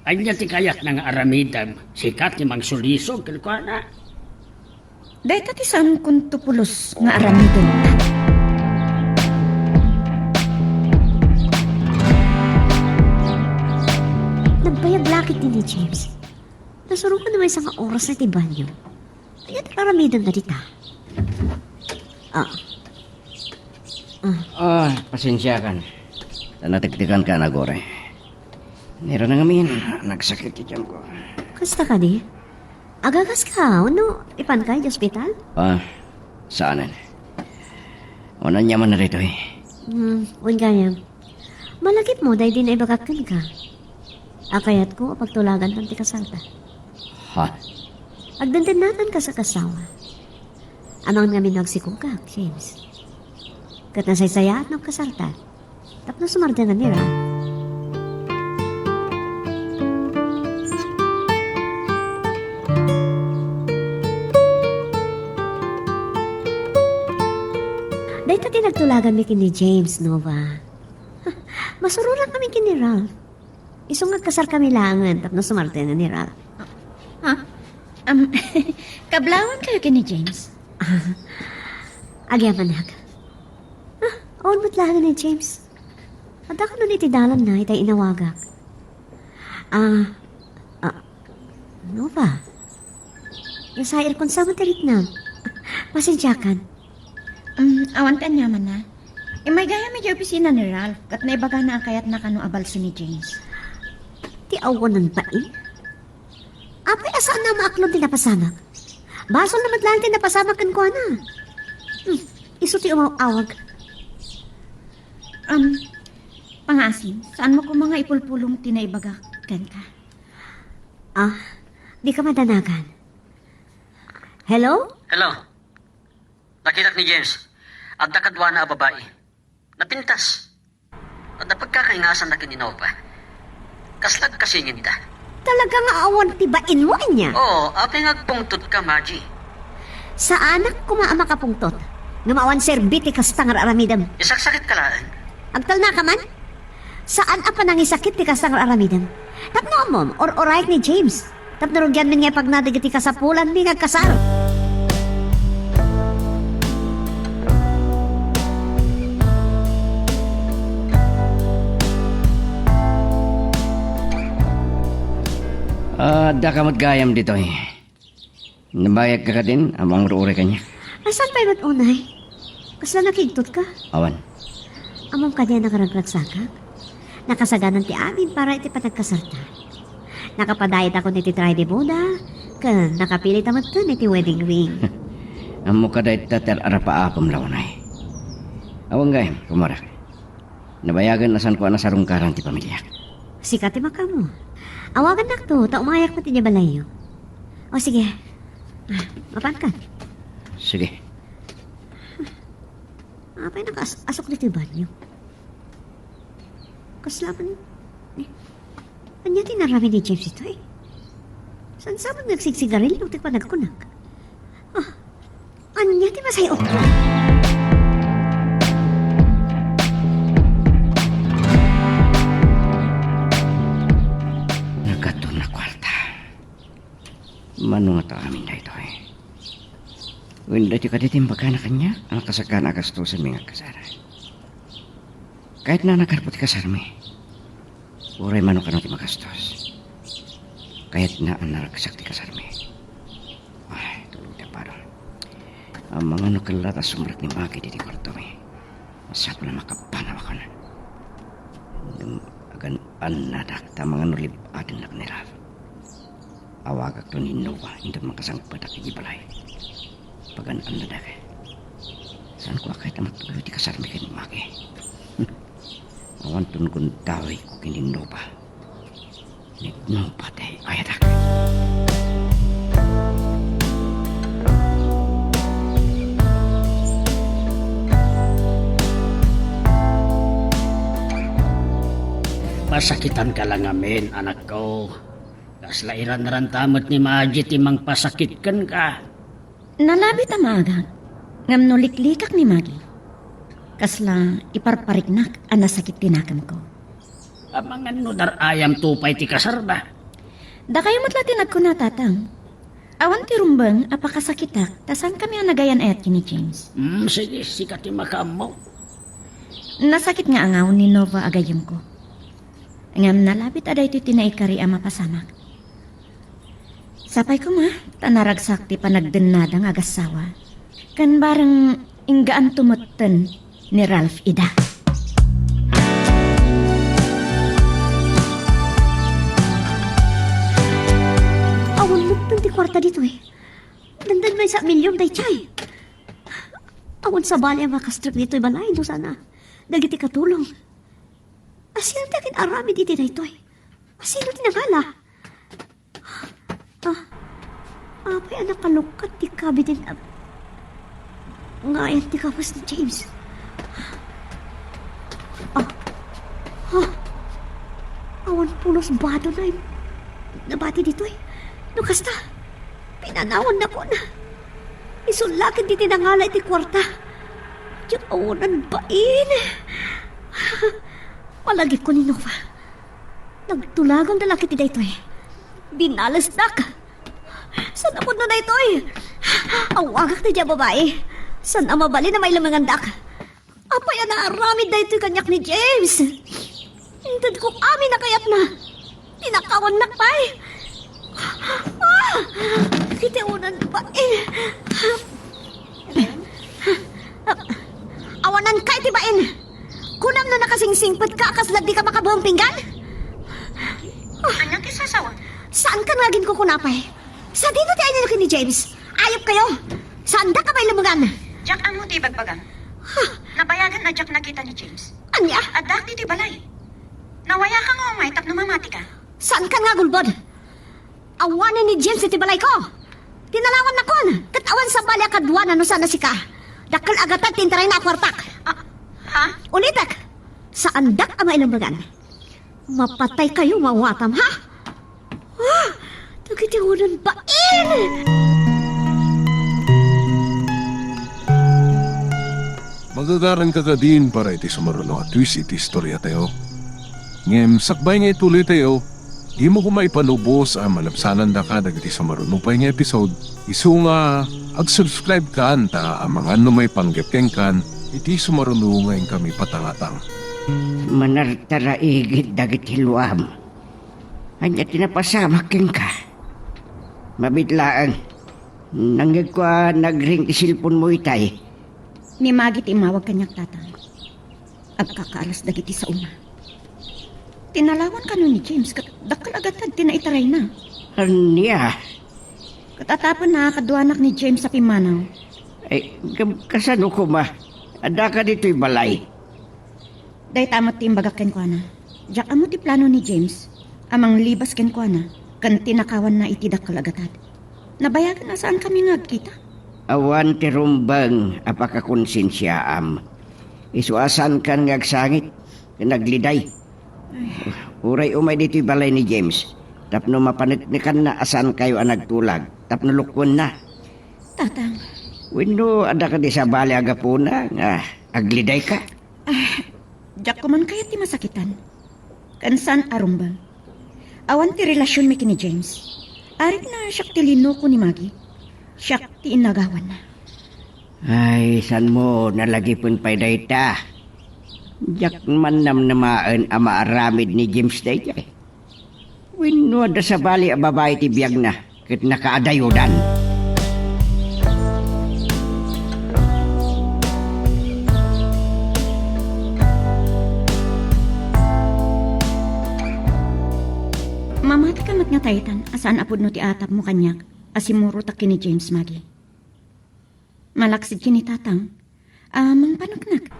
Ania ti kayatna nga aramidem? Sika ti mangsulisog kenkuana. Dayta ti saankonto pulos nga aramiden. Nagbayag la ketdi ni James. Nasurogan a maysa nga oras iti banio. Ania ti aramidenda dita? Ah. Ah. Ah, pasensiakan. Ta natektekanka a naguray. Nira na ngamin, nagsakit ti tiyanko. Kasta kadi? Agagas ka, wenno ipanka iti ospital? Ah, saanen. Wen aniamanna daytoy. Hmm, wen gayam. Malagipmo daydi naibagak kenka. A kayatko a pagtulagantan ti kasarta. Ha? Agdendennatan kas agassawa. Amangan ngamin no agsikogak, James. Ket nasaysayaat no agkasarta. Tapno sumardengan ni Ralph. Dayta ti nagtulaganmi ken ni James, Nova. Masurorak kami ken ni Ralph. Isu nga agkasarkami laengen tapno sumardengan ni Ralph. Ha? Am, kablawankayo ken ni James? Agyamanak. Ah, awan met laengen ni James. Adda kanon iti dalanna itay inawagak. Ah, ah, Nova. Nasairkon sa met ti riknam. Pasensiakan. Mm, awan ti aniamanna. Immay gayam idiay opisina ni Ralph, ket naibagana a kayatna kano a balsem ni James. Ti awanan bain? Apay a saanna a maaklon ti napasamak? Basolna met laeng ti napasamak kenkuana. Hmm, isu ti umaw-awag. Um, pangaasim, saanmo koma nga ipulpulong ti naibagak kenka? Ah, dika madanagan. Hello? Hello? Nakitak ni James. Adda kaduana a babai. Napintas. Adda pagkakaingasanna ken ni Nova. Kasla agkasinginda. Talaga nga awan ti bainmo, ania? Oo, apay nga agpungtotka, Margie? Saanak koma a makapungtot. Ngem awan serbi ti kasta nga aramidem. Isaksakitka laeng. Agtalnaka man? Saan a panangisakit ti kasta nga aramidem. Tapno ammom, ur-urayek ni James. Tapno rugianmin nga ipagna dagiti kasapulanmi nga agkasar. Ah, adda ka met gayam ditoy. Nabayagka kadin a mangruray kaniak? Saan pay met unay? Kasla nakigtotka? Awan. Ammom kadi a nakaragragsakak? Nakasaganan ti amin para iti panagkasarta. Nakapadayetako iti trahe de boda, ken nakapilita metten iti wedding ring. Ammok a dayta ti ar-arapaapem, Launay. Awan gayam, kumarak. Nabayagen a saanko a nasarungkaran ti pamiliak. Sika ti makaammo. Awagannakto ta umayak met idiay balayyo. O, sige. Ah, mapanka. Sige. Apay nakaas-asok ditoy banyo? Kasla man, eh, ania ti inaramid ni James ditoy? Saan sa man nga agsigsigarilyo ti panagkunak? Ah, ania ti masay-ok? Nagkadton a kuarta. Mano ngata amin daytoy? Wen daytoy kadi ti imbagana kaniak a nakasagana a gastosenmi nga agkasar? Kayatna a nagarbo ti kasarmi. Uray mano kano ti magastos. Kayatna a naragsak ti kasarmi. Ay, tulog ti padol. Amangan no kella ta sumrek ni Maggie ditoy kuartomi. Masapul a makapanawakon. Ngem agan-annadak ta amangan no lib-adennak ni Ralph. Awagakto ni Nova inton makasangpetak idiay balay. Pagan-annadak. Saanko a kayat a matuloy ti kasarmi ken ni Maggie. Awan ton gundaway ko ken ni Nova. Ni Nova ti ayatak. Pasakitanka la ngamin, anakko. Kasla iranranta met ni Maggie ti mangpasakit kenka. Nalabit a maagak, ngem no liklikak ni Maggie, kasla iparpariknak a nasakit ti nakemko. Amangan no dar-ayamto pay ti kasarda. Dakayo met la ti nagkuna, Tatang. Awan ti rumbeng a pakasakitak ta saankami a nagayan-ayat ken ni James. Hmm, sige, sika ti makaammo. Nasakit nga angaw ni Nova a gayyemko. Ngem nalabit a daytoy ti naikari a mapasamak. Sapay koma, ta naragsak ti panagdennada nga agassawa. Ken bareng inggaanto metten ni Ralph ida. Awan metten ti kuarta ditoy. Dandan maysa a milyon daytoy. Awan sabali a makastrek ditoy balay no saan a dagiti katulong. Asino ti agin-aramid iti daytoy? Asino ti nangala? Ah, apay a nakalukkat ti kabiden a, nga ayan ti gawas ni James? Ah, ah, awan pulos bado na nabati ditoy. No kasta, pinanawannakon. Isu la ket ti nangala iti kuarta. Diak awanan bain. Malagipko ni Nova. Nagtulaganna la ket daytoy. Binalesdak. Saan a pudno daytoy? Awagak daydiay a babai. Saan a mabalin a mailemengandak. Apay a naaramid daytoy kaniak ni James? Intedko amin a kayatna. Tinakawannak pay. Ah! Dagiti awanan bain. Awanan kay ti bain. Kunam no nakasingsingpet ka a kasla dika makabuong pinggan? Ania ti sasawa? Saan ka nga aginkukuna pay? Sadino ti ayniyo ken ni James? Ayop kayo! Saandak a mailemengan! Diak ammo ti ibagbagam. Huh? Nabayagan a diak nakita ni James. Ania? Addaak ditoy balay. Nawayaka nga umay tapno mamati ka. Saan ka nga agulbod? Awanen ni James iti balayko. Tinalawannakon, ket awan sabali a kaduana no saan a sika. Dakkel a gatad ti intarayna a kuartak. Ah, ha? Ulitek, saandak a mailemengan. Mapatay kayo, mawatam, ha? Ah, dagiti awanan bain! Magagaranka kadin para iti sumaruno a twist iti istoriatayo. Ngem sakbay nga ituloytayo, dimo koma ipalubos a malabsanandaka dagiti sumaruno pay nga episode. Isu nga ag-subscribe kan ta amangan no maipanggep kenkan iti sumaruno nga inkami patangatang. Manartaraigid dagiti luam. Ania ti napasamak kenka? Mabiit laeng. Nangngegko a nagring ti cellphone-mo itay. Ni Maggie ti immawag kaniak, Tatang. Agkakaalas dagiti saona. Tinalawan kano ni James ket dakkel a gatad ti naitarayna. Ania? Ket atapenna a kaduanak ni James a pimmanaw. Ay, ngem kasano koma? Addaka ditoy balay? Dayta met ti imbagak kenkuana. Diak ammo ti plano ni James a manglibas kenkuana ken tinakawanna iti dakkel a gatad. Nabayagan a saankami nga agkita. Awan ti rumbeng a pakakonsensiaam. Isu a saankan nga agsangit ken agliday. Uray umay ditoy balay ni James tapno mapaneknekanna a saankayo a nagtulag tapno lukwenna. Tatang. Wenno adda kadi sabali a gapuna nga agledayka? Ah, diak koman kayat ti masakitan. Ken saan a rumbeng. Awan ti relasionmi ken ni James. Arik na siak ti linuko ni Maggie. Siak ti inagawanna. Ay, saanmo nalagipen pay dayta? Diak man namnamaen a maaramid ni James daydiay. Wenno adda sabali a babai ti biagna ket nakaadayodan. Mamatika met nga taytan a saan a pudno ti atapmo kaniak a simmurotak ken ni James, Maggie. Malaksid ken ni Tatang a mangpaneknek.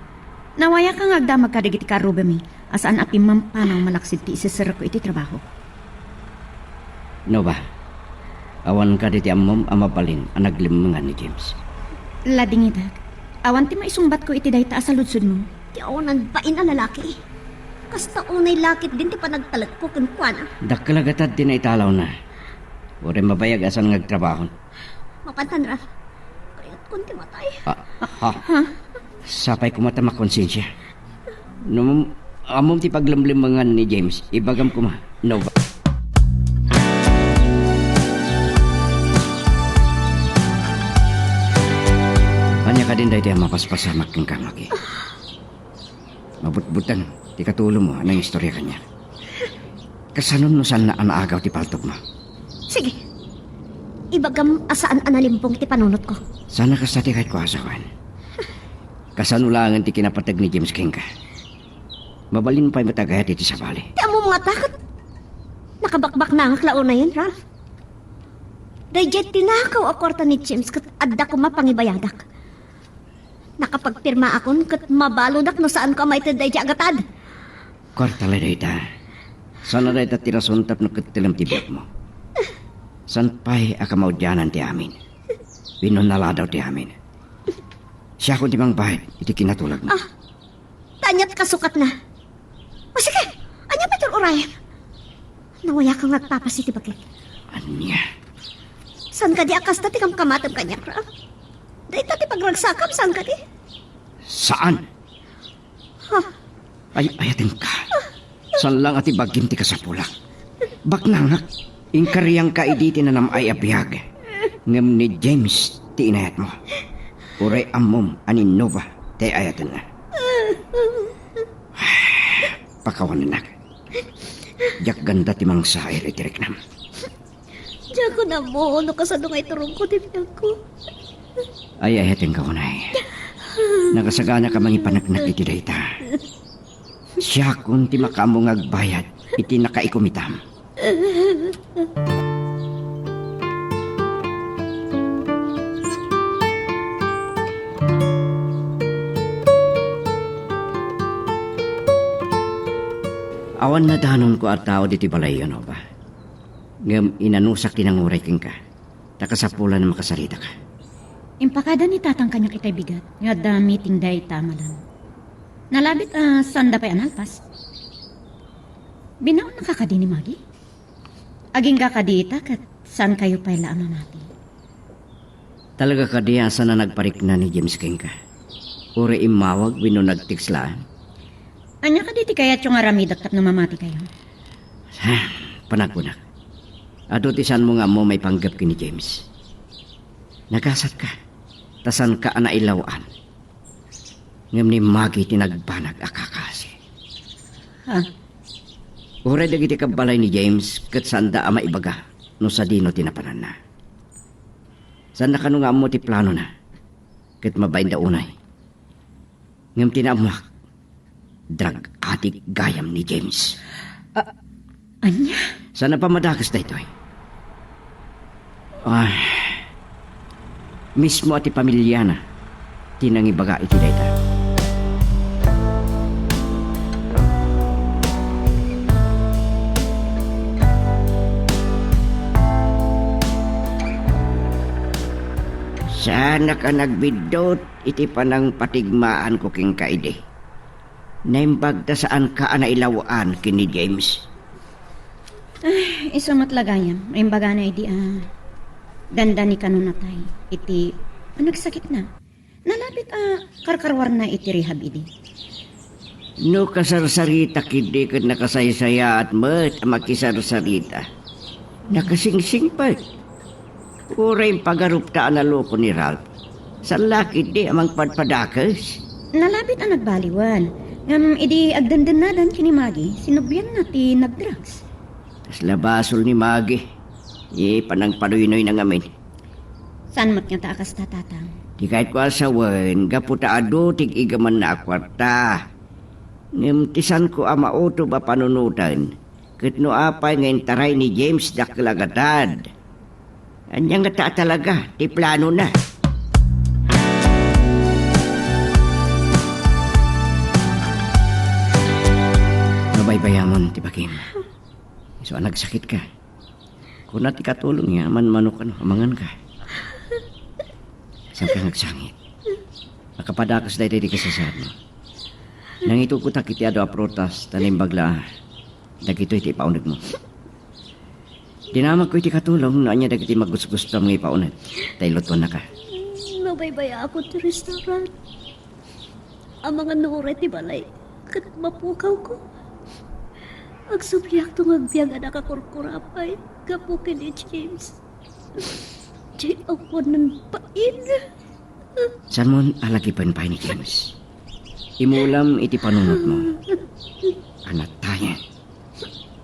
Nawayaka nga agdamag kadagiti karrubami a saan a pimmampanaw malaksid ti iserserekko iti trabaho. Nova, awan kadi ti ammom a mabalin a naglemmengan ni James? Ladingidak, awan ti maisungbatko iti dayta a saludsodmo. Ti awanan bain a lalaki. Kasta unay lakit din ti panagtalekko kenkuana. Dakkel a gatad ti naitalawna. Uray mabayag a saan nga agtrabaho. Mapantan, Ralph. Kayatkon ti matay. Ah, ha? Ha? Sapay koma ta makonsensia. No, ammom ti paglemlemmengan ni James, ibagam koma. Nova. Ania kadin daytoy a mapaspasamak kenka, Maggie? Mabutbuteng ti katulongmo a nangistoria kaniak. Kasano no saanna a naagaw ti paltogmo? Sige. Ibagam a saan a nalimpong ti panunotko. Saan a kasta ti kayatko a sawen. Kasano laengen ti kinapateg ni James kenka? Mabalin pay met a gayat iti sabali. Ti ammom ngata ket nakabakbaknangak la unayen, Ralph. Daydiay tinakaw a kuarta ni James ket adda koma pangibayadak. Nakapagpirmaakon ket mabaludak no saanko a maited daydiay a gatad. Kuarta la dayta. Saan a dayta ti rason tapno kettelem ti biagmo. Saan pay a kamaudianan ti amin. Wenno naladaw ti amin. Siakon ti mangbayad iti kinatulagmo. Ah, ta aniat kasukatna? O sige, ania pay ti urayen? Nawayaka nga agpapas iti bagik. Ania? Saan kadi a kasta ti kamkamatem kaniak, Ralph? Dayta ti pagragsakam, saan kadi? Saan? Ha? Ay, ayatenka. Saan lang a ti bagim ti kasapulak. Baknangak, inkariangka idi ti nanam-ay a biag. Ngem ni James ti inayatmo. Uray ammom a ni Nova ti ayatenna. Pakawanennak. Diak ganda ti mangsair iti riknam. Diakon ammo no kasano nga iturongko ti biagko. Ay, ayatenka unay. Nakasaganaka mangipaneknek iti dayta. Siakon ti makaammo nga agbayad iti nakaikumitam. Awan nadanonko a tao ditoy balayyo, Nova. Ngem inanusak ti nanguray kenka, ta kasapulan a makasaritaka. Impakada ni Tatang kaniak itay bigat nga adda meeting dayta a malam. Nalabit a saanda pay a nalpas. Binaonnaka kadi ni Maggie? Agingga kadi ita ket saankayo pay la a mamati? Talaga kadi a saan a nagparikna ni James kenka? Uray immawag wenno nag-text laeng? Ania kadi ti kayatyo nga aramidek tapno mamatikayo? Ha, panagkunak. Adu ti saanmo nga ammo maipanggep ken ni James. Nagasatka, ta saanka a nailaw-an. Ngem ni Maggie ti nagbanag a kakasi. Ha? Uray dagiti kabbalay ni James ket saanda a maibaga no sadino ti napananna. Saanna kano nga ammo ti planona, ket mabainda unay. Ngem ti naammoak, drug addict gayam ni James. Ah, ania? Saan a pammadakes daytoy? Ah, mismo a ti pamiliana ti nangibaga iti dayta. Saanak a nagbiddut iti panangpatigmaanko kenka idi. Naimbag ta saanka a nailaw-an ken ni James. Ay, isu met la gayam, imbagana idi a dandani kano natay iti panagsakitna. Nalabit a karkaruarna iti rehab idi. No kasarsarita ketdi ket nakasaysayaat met a makisarsarita. Nakasingsingpet. Uray impagarupta a naloko ni Ralph. Saan la ketdi a mangpadpadakes? Nalabit a nagbaliwan. Ngem idi agdendennadan ken ni Maggie, sinublianna ti nagdrugs. Kasla basol ni Maggie. Iti panangpanuynoyna ngamin. Saan met ngata a kasta, Tatang? Ti kayatko a sawen, gapu ta adu ti ig-igamanna a kuarta. Ngem ti saanko a mautob a panunoten, ket no apay nga intaray ni James dakkel a gatad. Ania ngata a talaga ti planona? Ibayamon ti bagim. Isu a nagsakitka. Kuna ti katulong nga manmano kano, amangan ka. Saan ka nagsangit? Makapadakes daytoy ti kasasaadmo. Nangitukotak iti adu a prutas, ta naimbag la dagitoy ti ipaunegmo. Dinamagko iti katulong no ania dagiti magusgustom nga ipauneg, ta ilutuannaka. Nabaybayaakon ti restaurant. Amangan no uray ti balay ket mapukawko. Agsubliakto nga agbiag a nakakurkurapay gapu ken ni James. Diay awanen pain. Saanmon a lagipen pay ni James. Imulam iti panunotmo. Anatayen.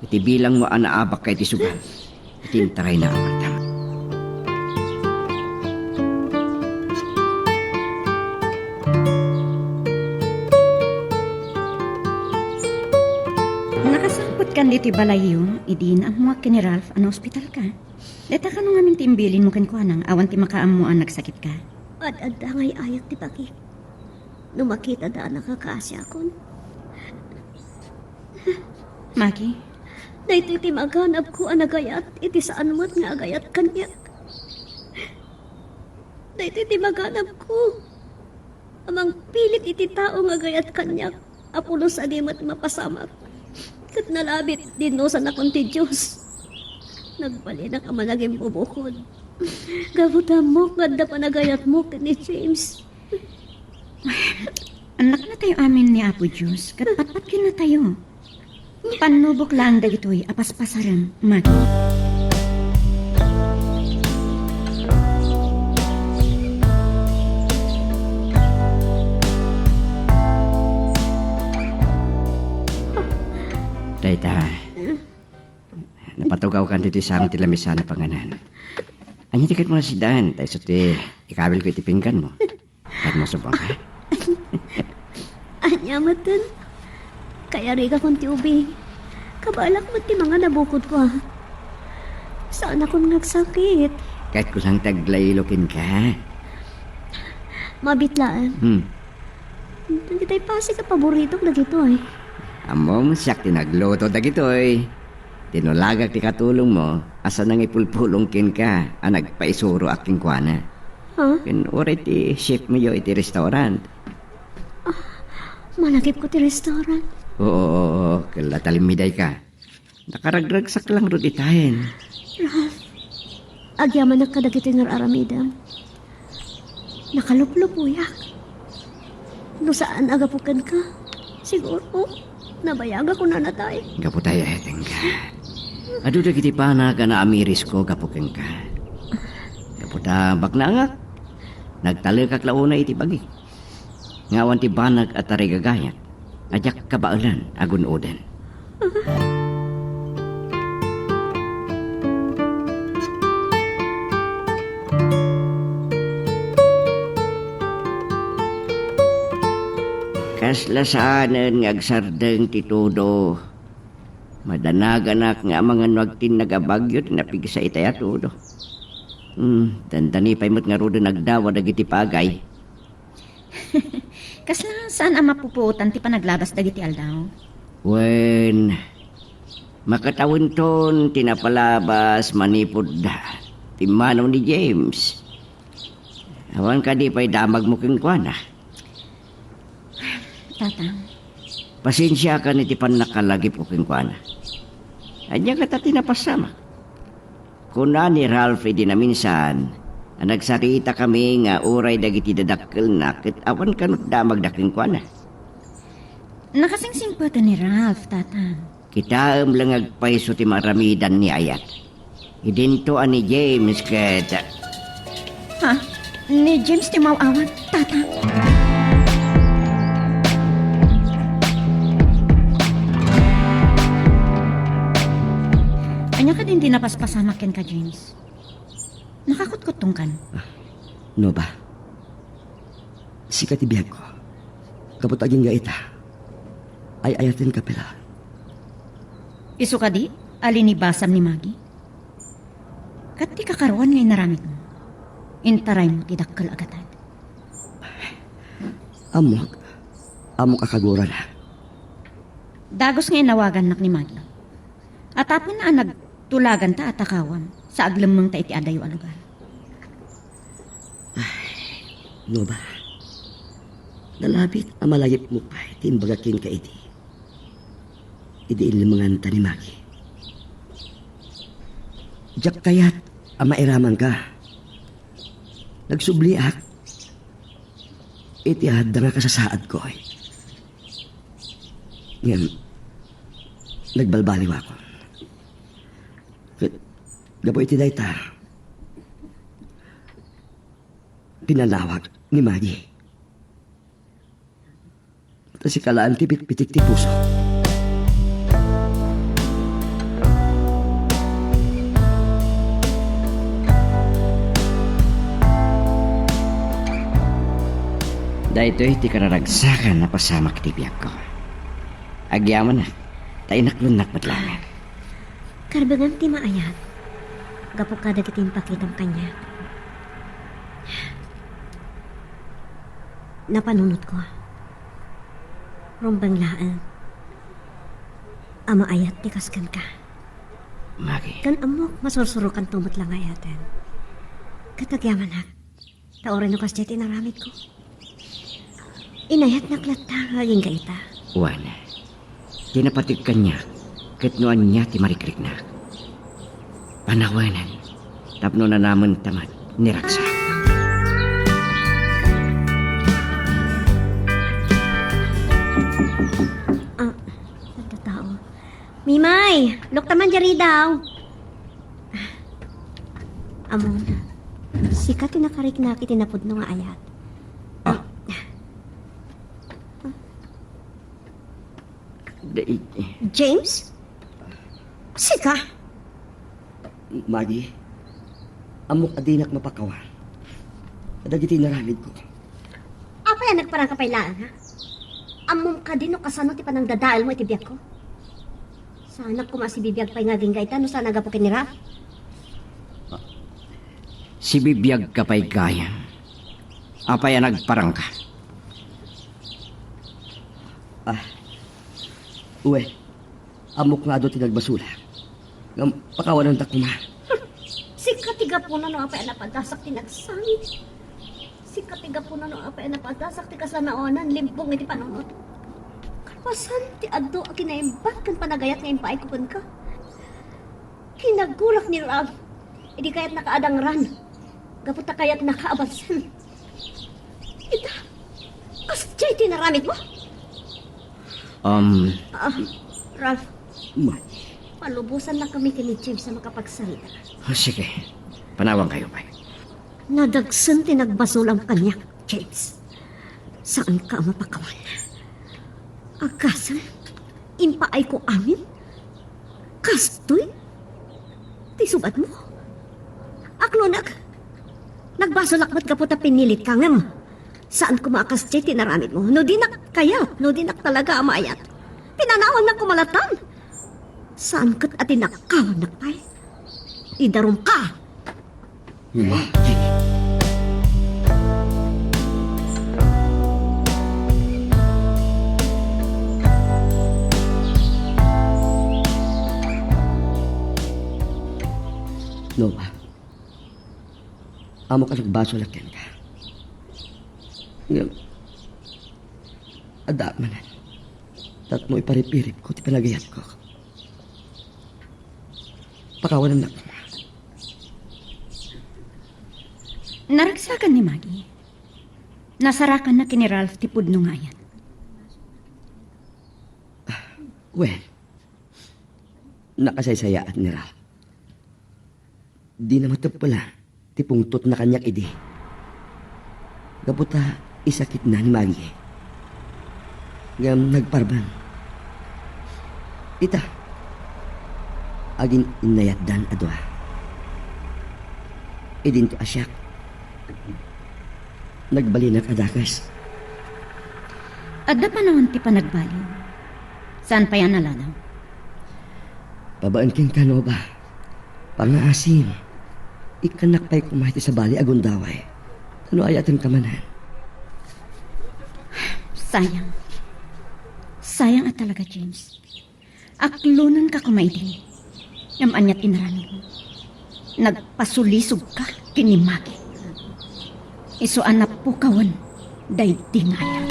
Iti bilangmo a naabakka iti sugal, iti intarayna a marta. Nakasangpetkan ditoy balayyo idi naammoak ken ni Ralph a naospitalka. Dayta kano ngamin ti imbilinmo kenkuana nga awan ti makaammo a nagsakitka? Ad-adda nga ay-ayat ti bagik. No makitada a nakakaasiakon. Maggie? Daytoy ti maganabko a nagayat iti saan met nga agayat kaniak. Daytoy ti maganabko a mangpilit iti tao nga agayat kaniak, a pulos a di met mapasamak. Ket nalabit, dinusanakon ti Dios. Nagbalinak a managimbubukod. Gapu ta ammok nga adda panagayatmo ken ni James. Annaknatayo amin ni Apo Dios, ket patpatkennatayo. Pannubok laeng dagitoy a paspasarem, Maggie. Dayta, napatugawkan ditoy sangit ti lamisa a panganan. Ania ti kayatmo a sidaen, ta isu ti ikawilko iti pingganmo? Kayatmo subong, ha? Ania metten? Kayarigakon ti ubing. Kabaelak met ti mangan a bukodko, a. Saanakon nga agsakit. Kayatko laeng ti aglaylo kenka. Mabit laeng. Hmm. Dagitoy pasig a paboritok dagitoy. Ammom, siak ti nagluto dagitoy. Tinulagak ti katulongmo a saan nga ipulpulong kenka a nagpaisuroak kenkuana. Ha? Ken uray ti chefmoyo iti restaurant. Ah, malagipko ti restaurant. Oo, oo, oo. Kella ta limmidayka. Nakaragragsak lang rod itayen. Ralph, agyamanak kadagitoy nga ar-aramidem. Nakaluplupoyak. No saan a gapu kenka, siguro, nabayagak unay. Gapu ta ay-ayatengka. Adu dagiti banag a naamirisko gapu kenka. Gapu ta baknangak, nagtalekak la unay iti bagik. Nga awan ti banag a tarigagayak a diak kabaelan a gun-oden. Kasla saanen nga agsardeng ti tudo. Madanaganak nga amangan no agtinnag a bagyo ti napigsa itay a tudo. Hmm, dandani pay met ngaruden agdawa dagiti pagay. Kasla saan a mapupuotan ti panaglabas dagiti aldaw? Wen, makatawenton ti napalabas manipud pimmanaw ni James. Awan kadi pay damagmo kenkuana? Tatang. Pasensiakan iti pannakalagipko kenkuana. Ania ngata ti napasamak? Kuna ni Ralph idi naminsan a nagsaritakami nga uray dagiti dadakkelna ket awan kano damagda kenkuana. Nakasengsengpeten ni Ralph, Tatang. Kitaem la nga agpayso ti maaramidan ni ayat. Idinto a ni James ket... Ha? Ni James ti umaw-awat, Tata? Ania kadin ti napaspasamak kenka, James? Nakakutkuttongkan? Ah, Nova. Sika ti biagko. Gapu ta agingga ita, ay-ayatenka pay laeng. Isu kadi a linibasam ni Maggie? Ket ti kakaruan nga inaramidmo, intaraymo ti dakkel a gatad. Ammok, ammok a kagurana. Dagus nga inawagannak ni Maggie. Atapenna a nagtulaganta a takawam sa aglemmengta iti adayo a lugar. Nova, nalabit a malagipmo pay ti imbaga kenka idi, idi inlemmenganta ni Maggie. Diak kayat a mairamanka. Nagsubliak iti adda nga kasasaadko. Ngem, nagbalbaliwakon. Ket gapu iti dayta, pinanawag ni Maggie. Ta sika laeng ti pitpitik ti puso. Daytoy ti kararagsakan a pasamak iti biagko. Agyamanak, ta inaklonak met laengen. Karbengam ti maayat gapu kadagiti impakitam kaniak. Napanunotko. Rumbeng laeng a maayat ti kas kenka. Maggie. Ken ammok, masursurokanto met la nga ayaten. Ket agyamanak, ta uray no kasdiay ti inaramidko, inayatnak latta nga agingga ita. Wen, ti napateg kaniak ket no ania ti marikriknak. Panawenen tapno nanamenta met ni Raksa. Ah, adda tao. Mimay, lukta man diay ridaw. Ammom, sika ti nakariknak iti napudno nga ayat. Ah. Dai. James? Sika? Maggie, ammok a dinak mapakawan kadagiti inaramidko. Apay a nagparangka pay laeng, ha? Ammom kadi no kasano ti panangdadaelmo iti biagko? Saanak koma a sibibiag pay nga agingga ita no saan a gapu ken ni Ralph? Sibibiagka pay gayam. Apay a nagparangka? Ah, wen, ammok nga adu ti nagbasolak. Ngem pakawanendak koma. Sika ti gapuna no apay a napadasak ti nagsangit. Sika ti gapuna no apay a napadasak ti kasanaonan limpong iti panunot. Kalpasan ti adu a kinaimbag ken panagayat nga impaayko kenka, kinaggurak ni Ralph idi kayatnaka a dangran gapu ta kayatnaka a balsen. Ita, kasdiay ti inaramidmo? Um, Ah, Ralph. May. Palubosannakami ken ni James a makapagsalita. Ah, sige. Panawankayo pay. Nadagsen ti nagbasolam kaniak, James. Saanka a mapakawan. Agasem, impaayko amin. Kastoy ti subatmo. Aklonek, nagbasolak met gapu ta pinilitka, ngem saan koma a kasdiay ti inaramidmo. No dinak kayat, no dinak talaga a maayat, pinanawannak koma latan. Saan ket a tinakawannak pay. Idarumka. Nova, ammok a nagbasolak kenka. Ngem, adda manen tapno iparipiripko ti panagayatko. Pakawanennak koma. Naragsakan ni Maggie. Nasarakanna ken ni Ralph ti pudno nga ayat. Wen, nakasaysayaat ni Ralph. Dina mateppelan ti pungtotna kaniak idi. Gapu ta isakitna ni Maggie. Ngem nagparbeng. Ita, agin-innayatdan a dua. Idinto a siak, nagbalinak a dakes. Adda panawen ti panagbalin. Saan pay a nalanaw? Babaen kenka, Nova. Pangngaasim, ikkannak pay koma iti sabali a gundaway. Ta no ayatenka manen. Sayang. Sayang a talaga, James. Aklonenka koma idi. Ngem ania ti inaramidmo? Nagpasulisogka ken ni Maggie. Isu a napukawen daydi nga ayat.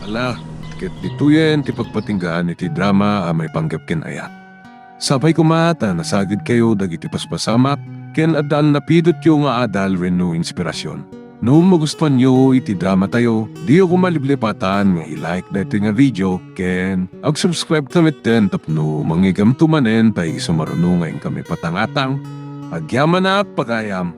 Ala, ket ditoyen ti pagpatinggaan iti drama a maipanggep ken ayat. Sapay koma ta nasagidkayo dagiti paspasamak ken adda a napidotyo nga adal wenno inspirasyon. No magustuanyo iti dramatayo, diyo koma liplipatan nga i-like daytoy nga video ken ag-subscribe ta metten tapno mangigamto manen ta isu maruno nga inkami patangatang. Agyamanak, pagayam!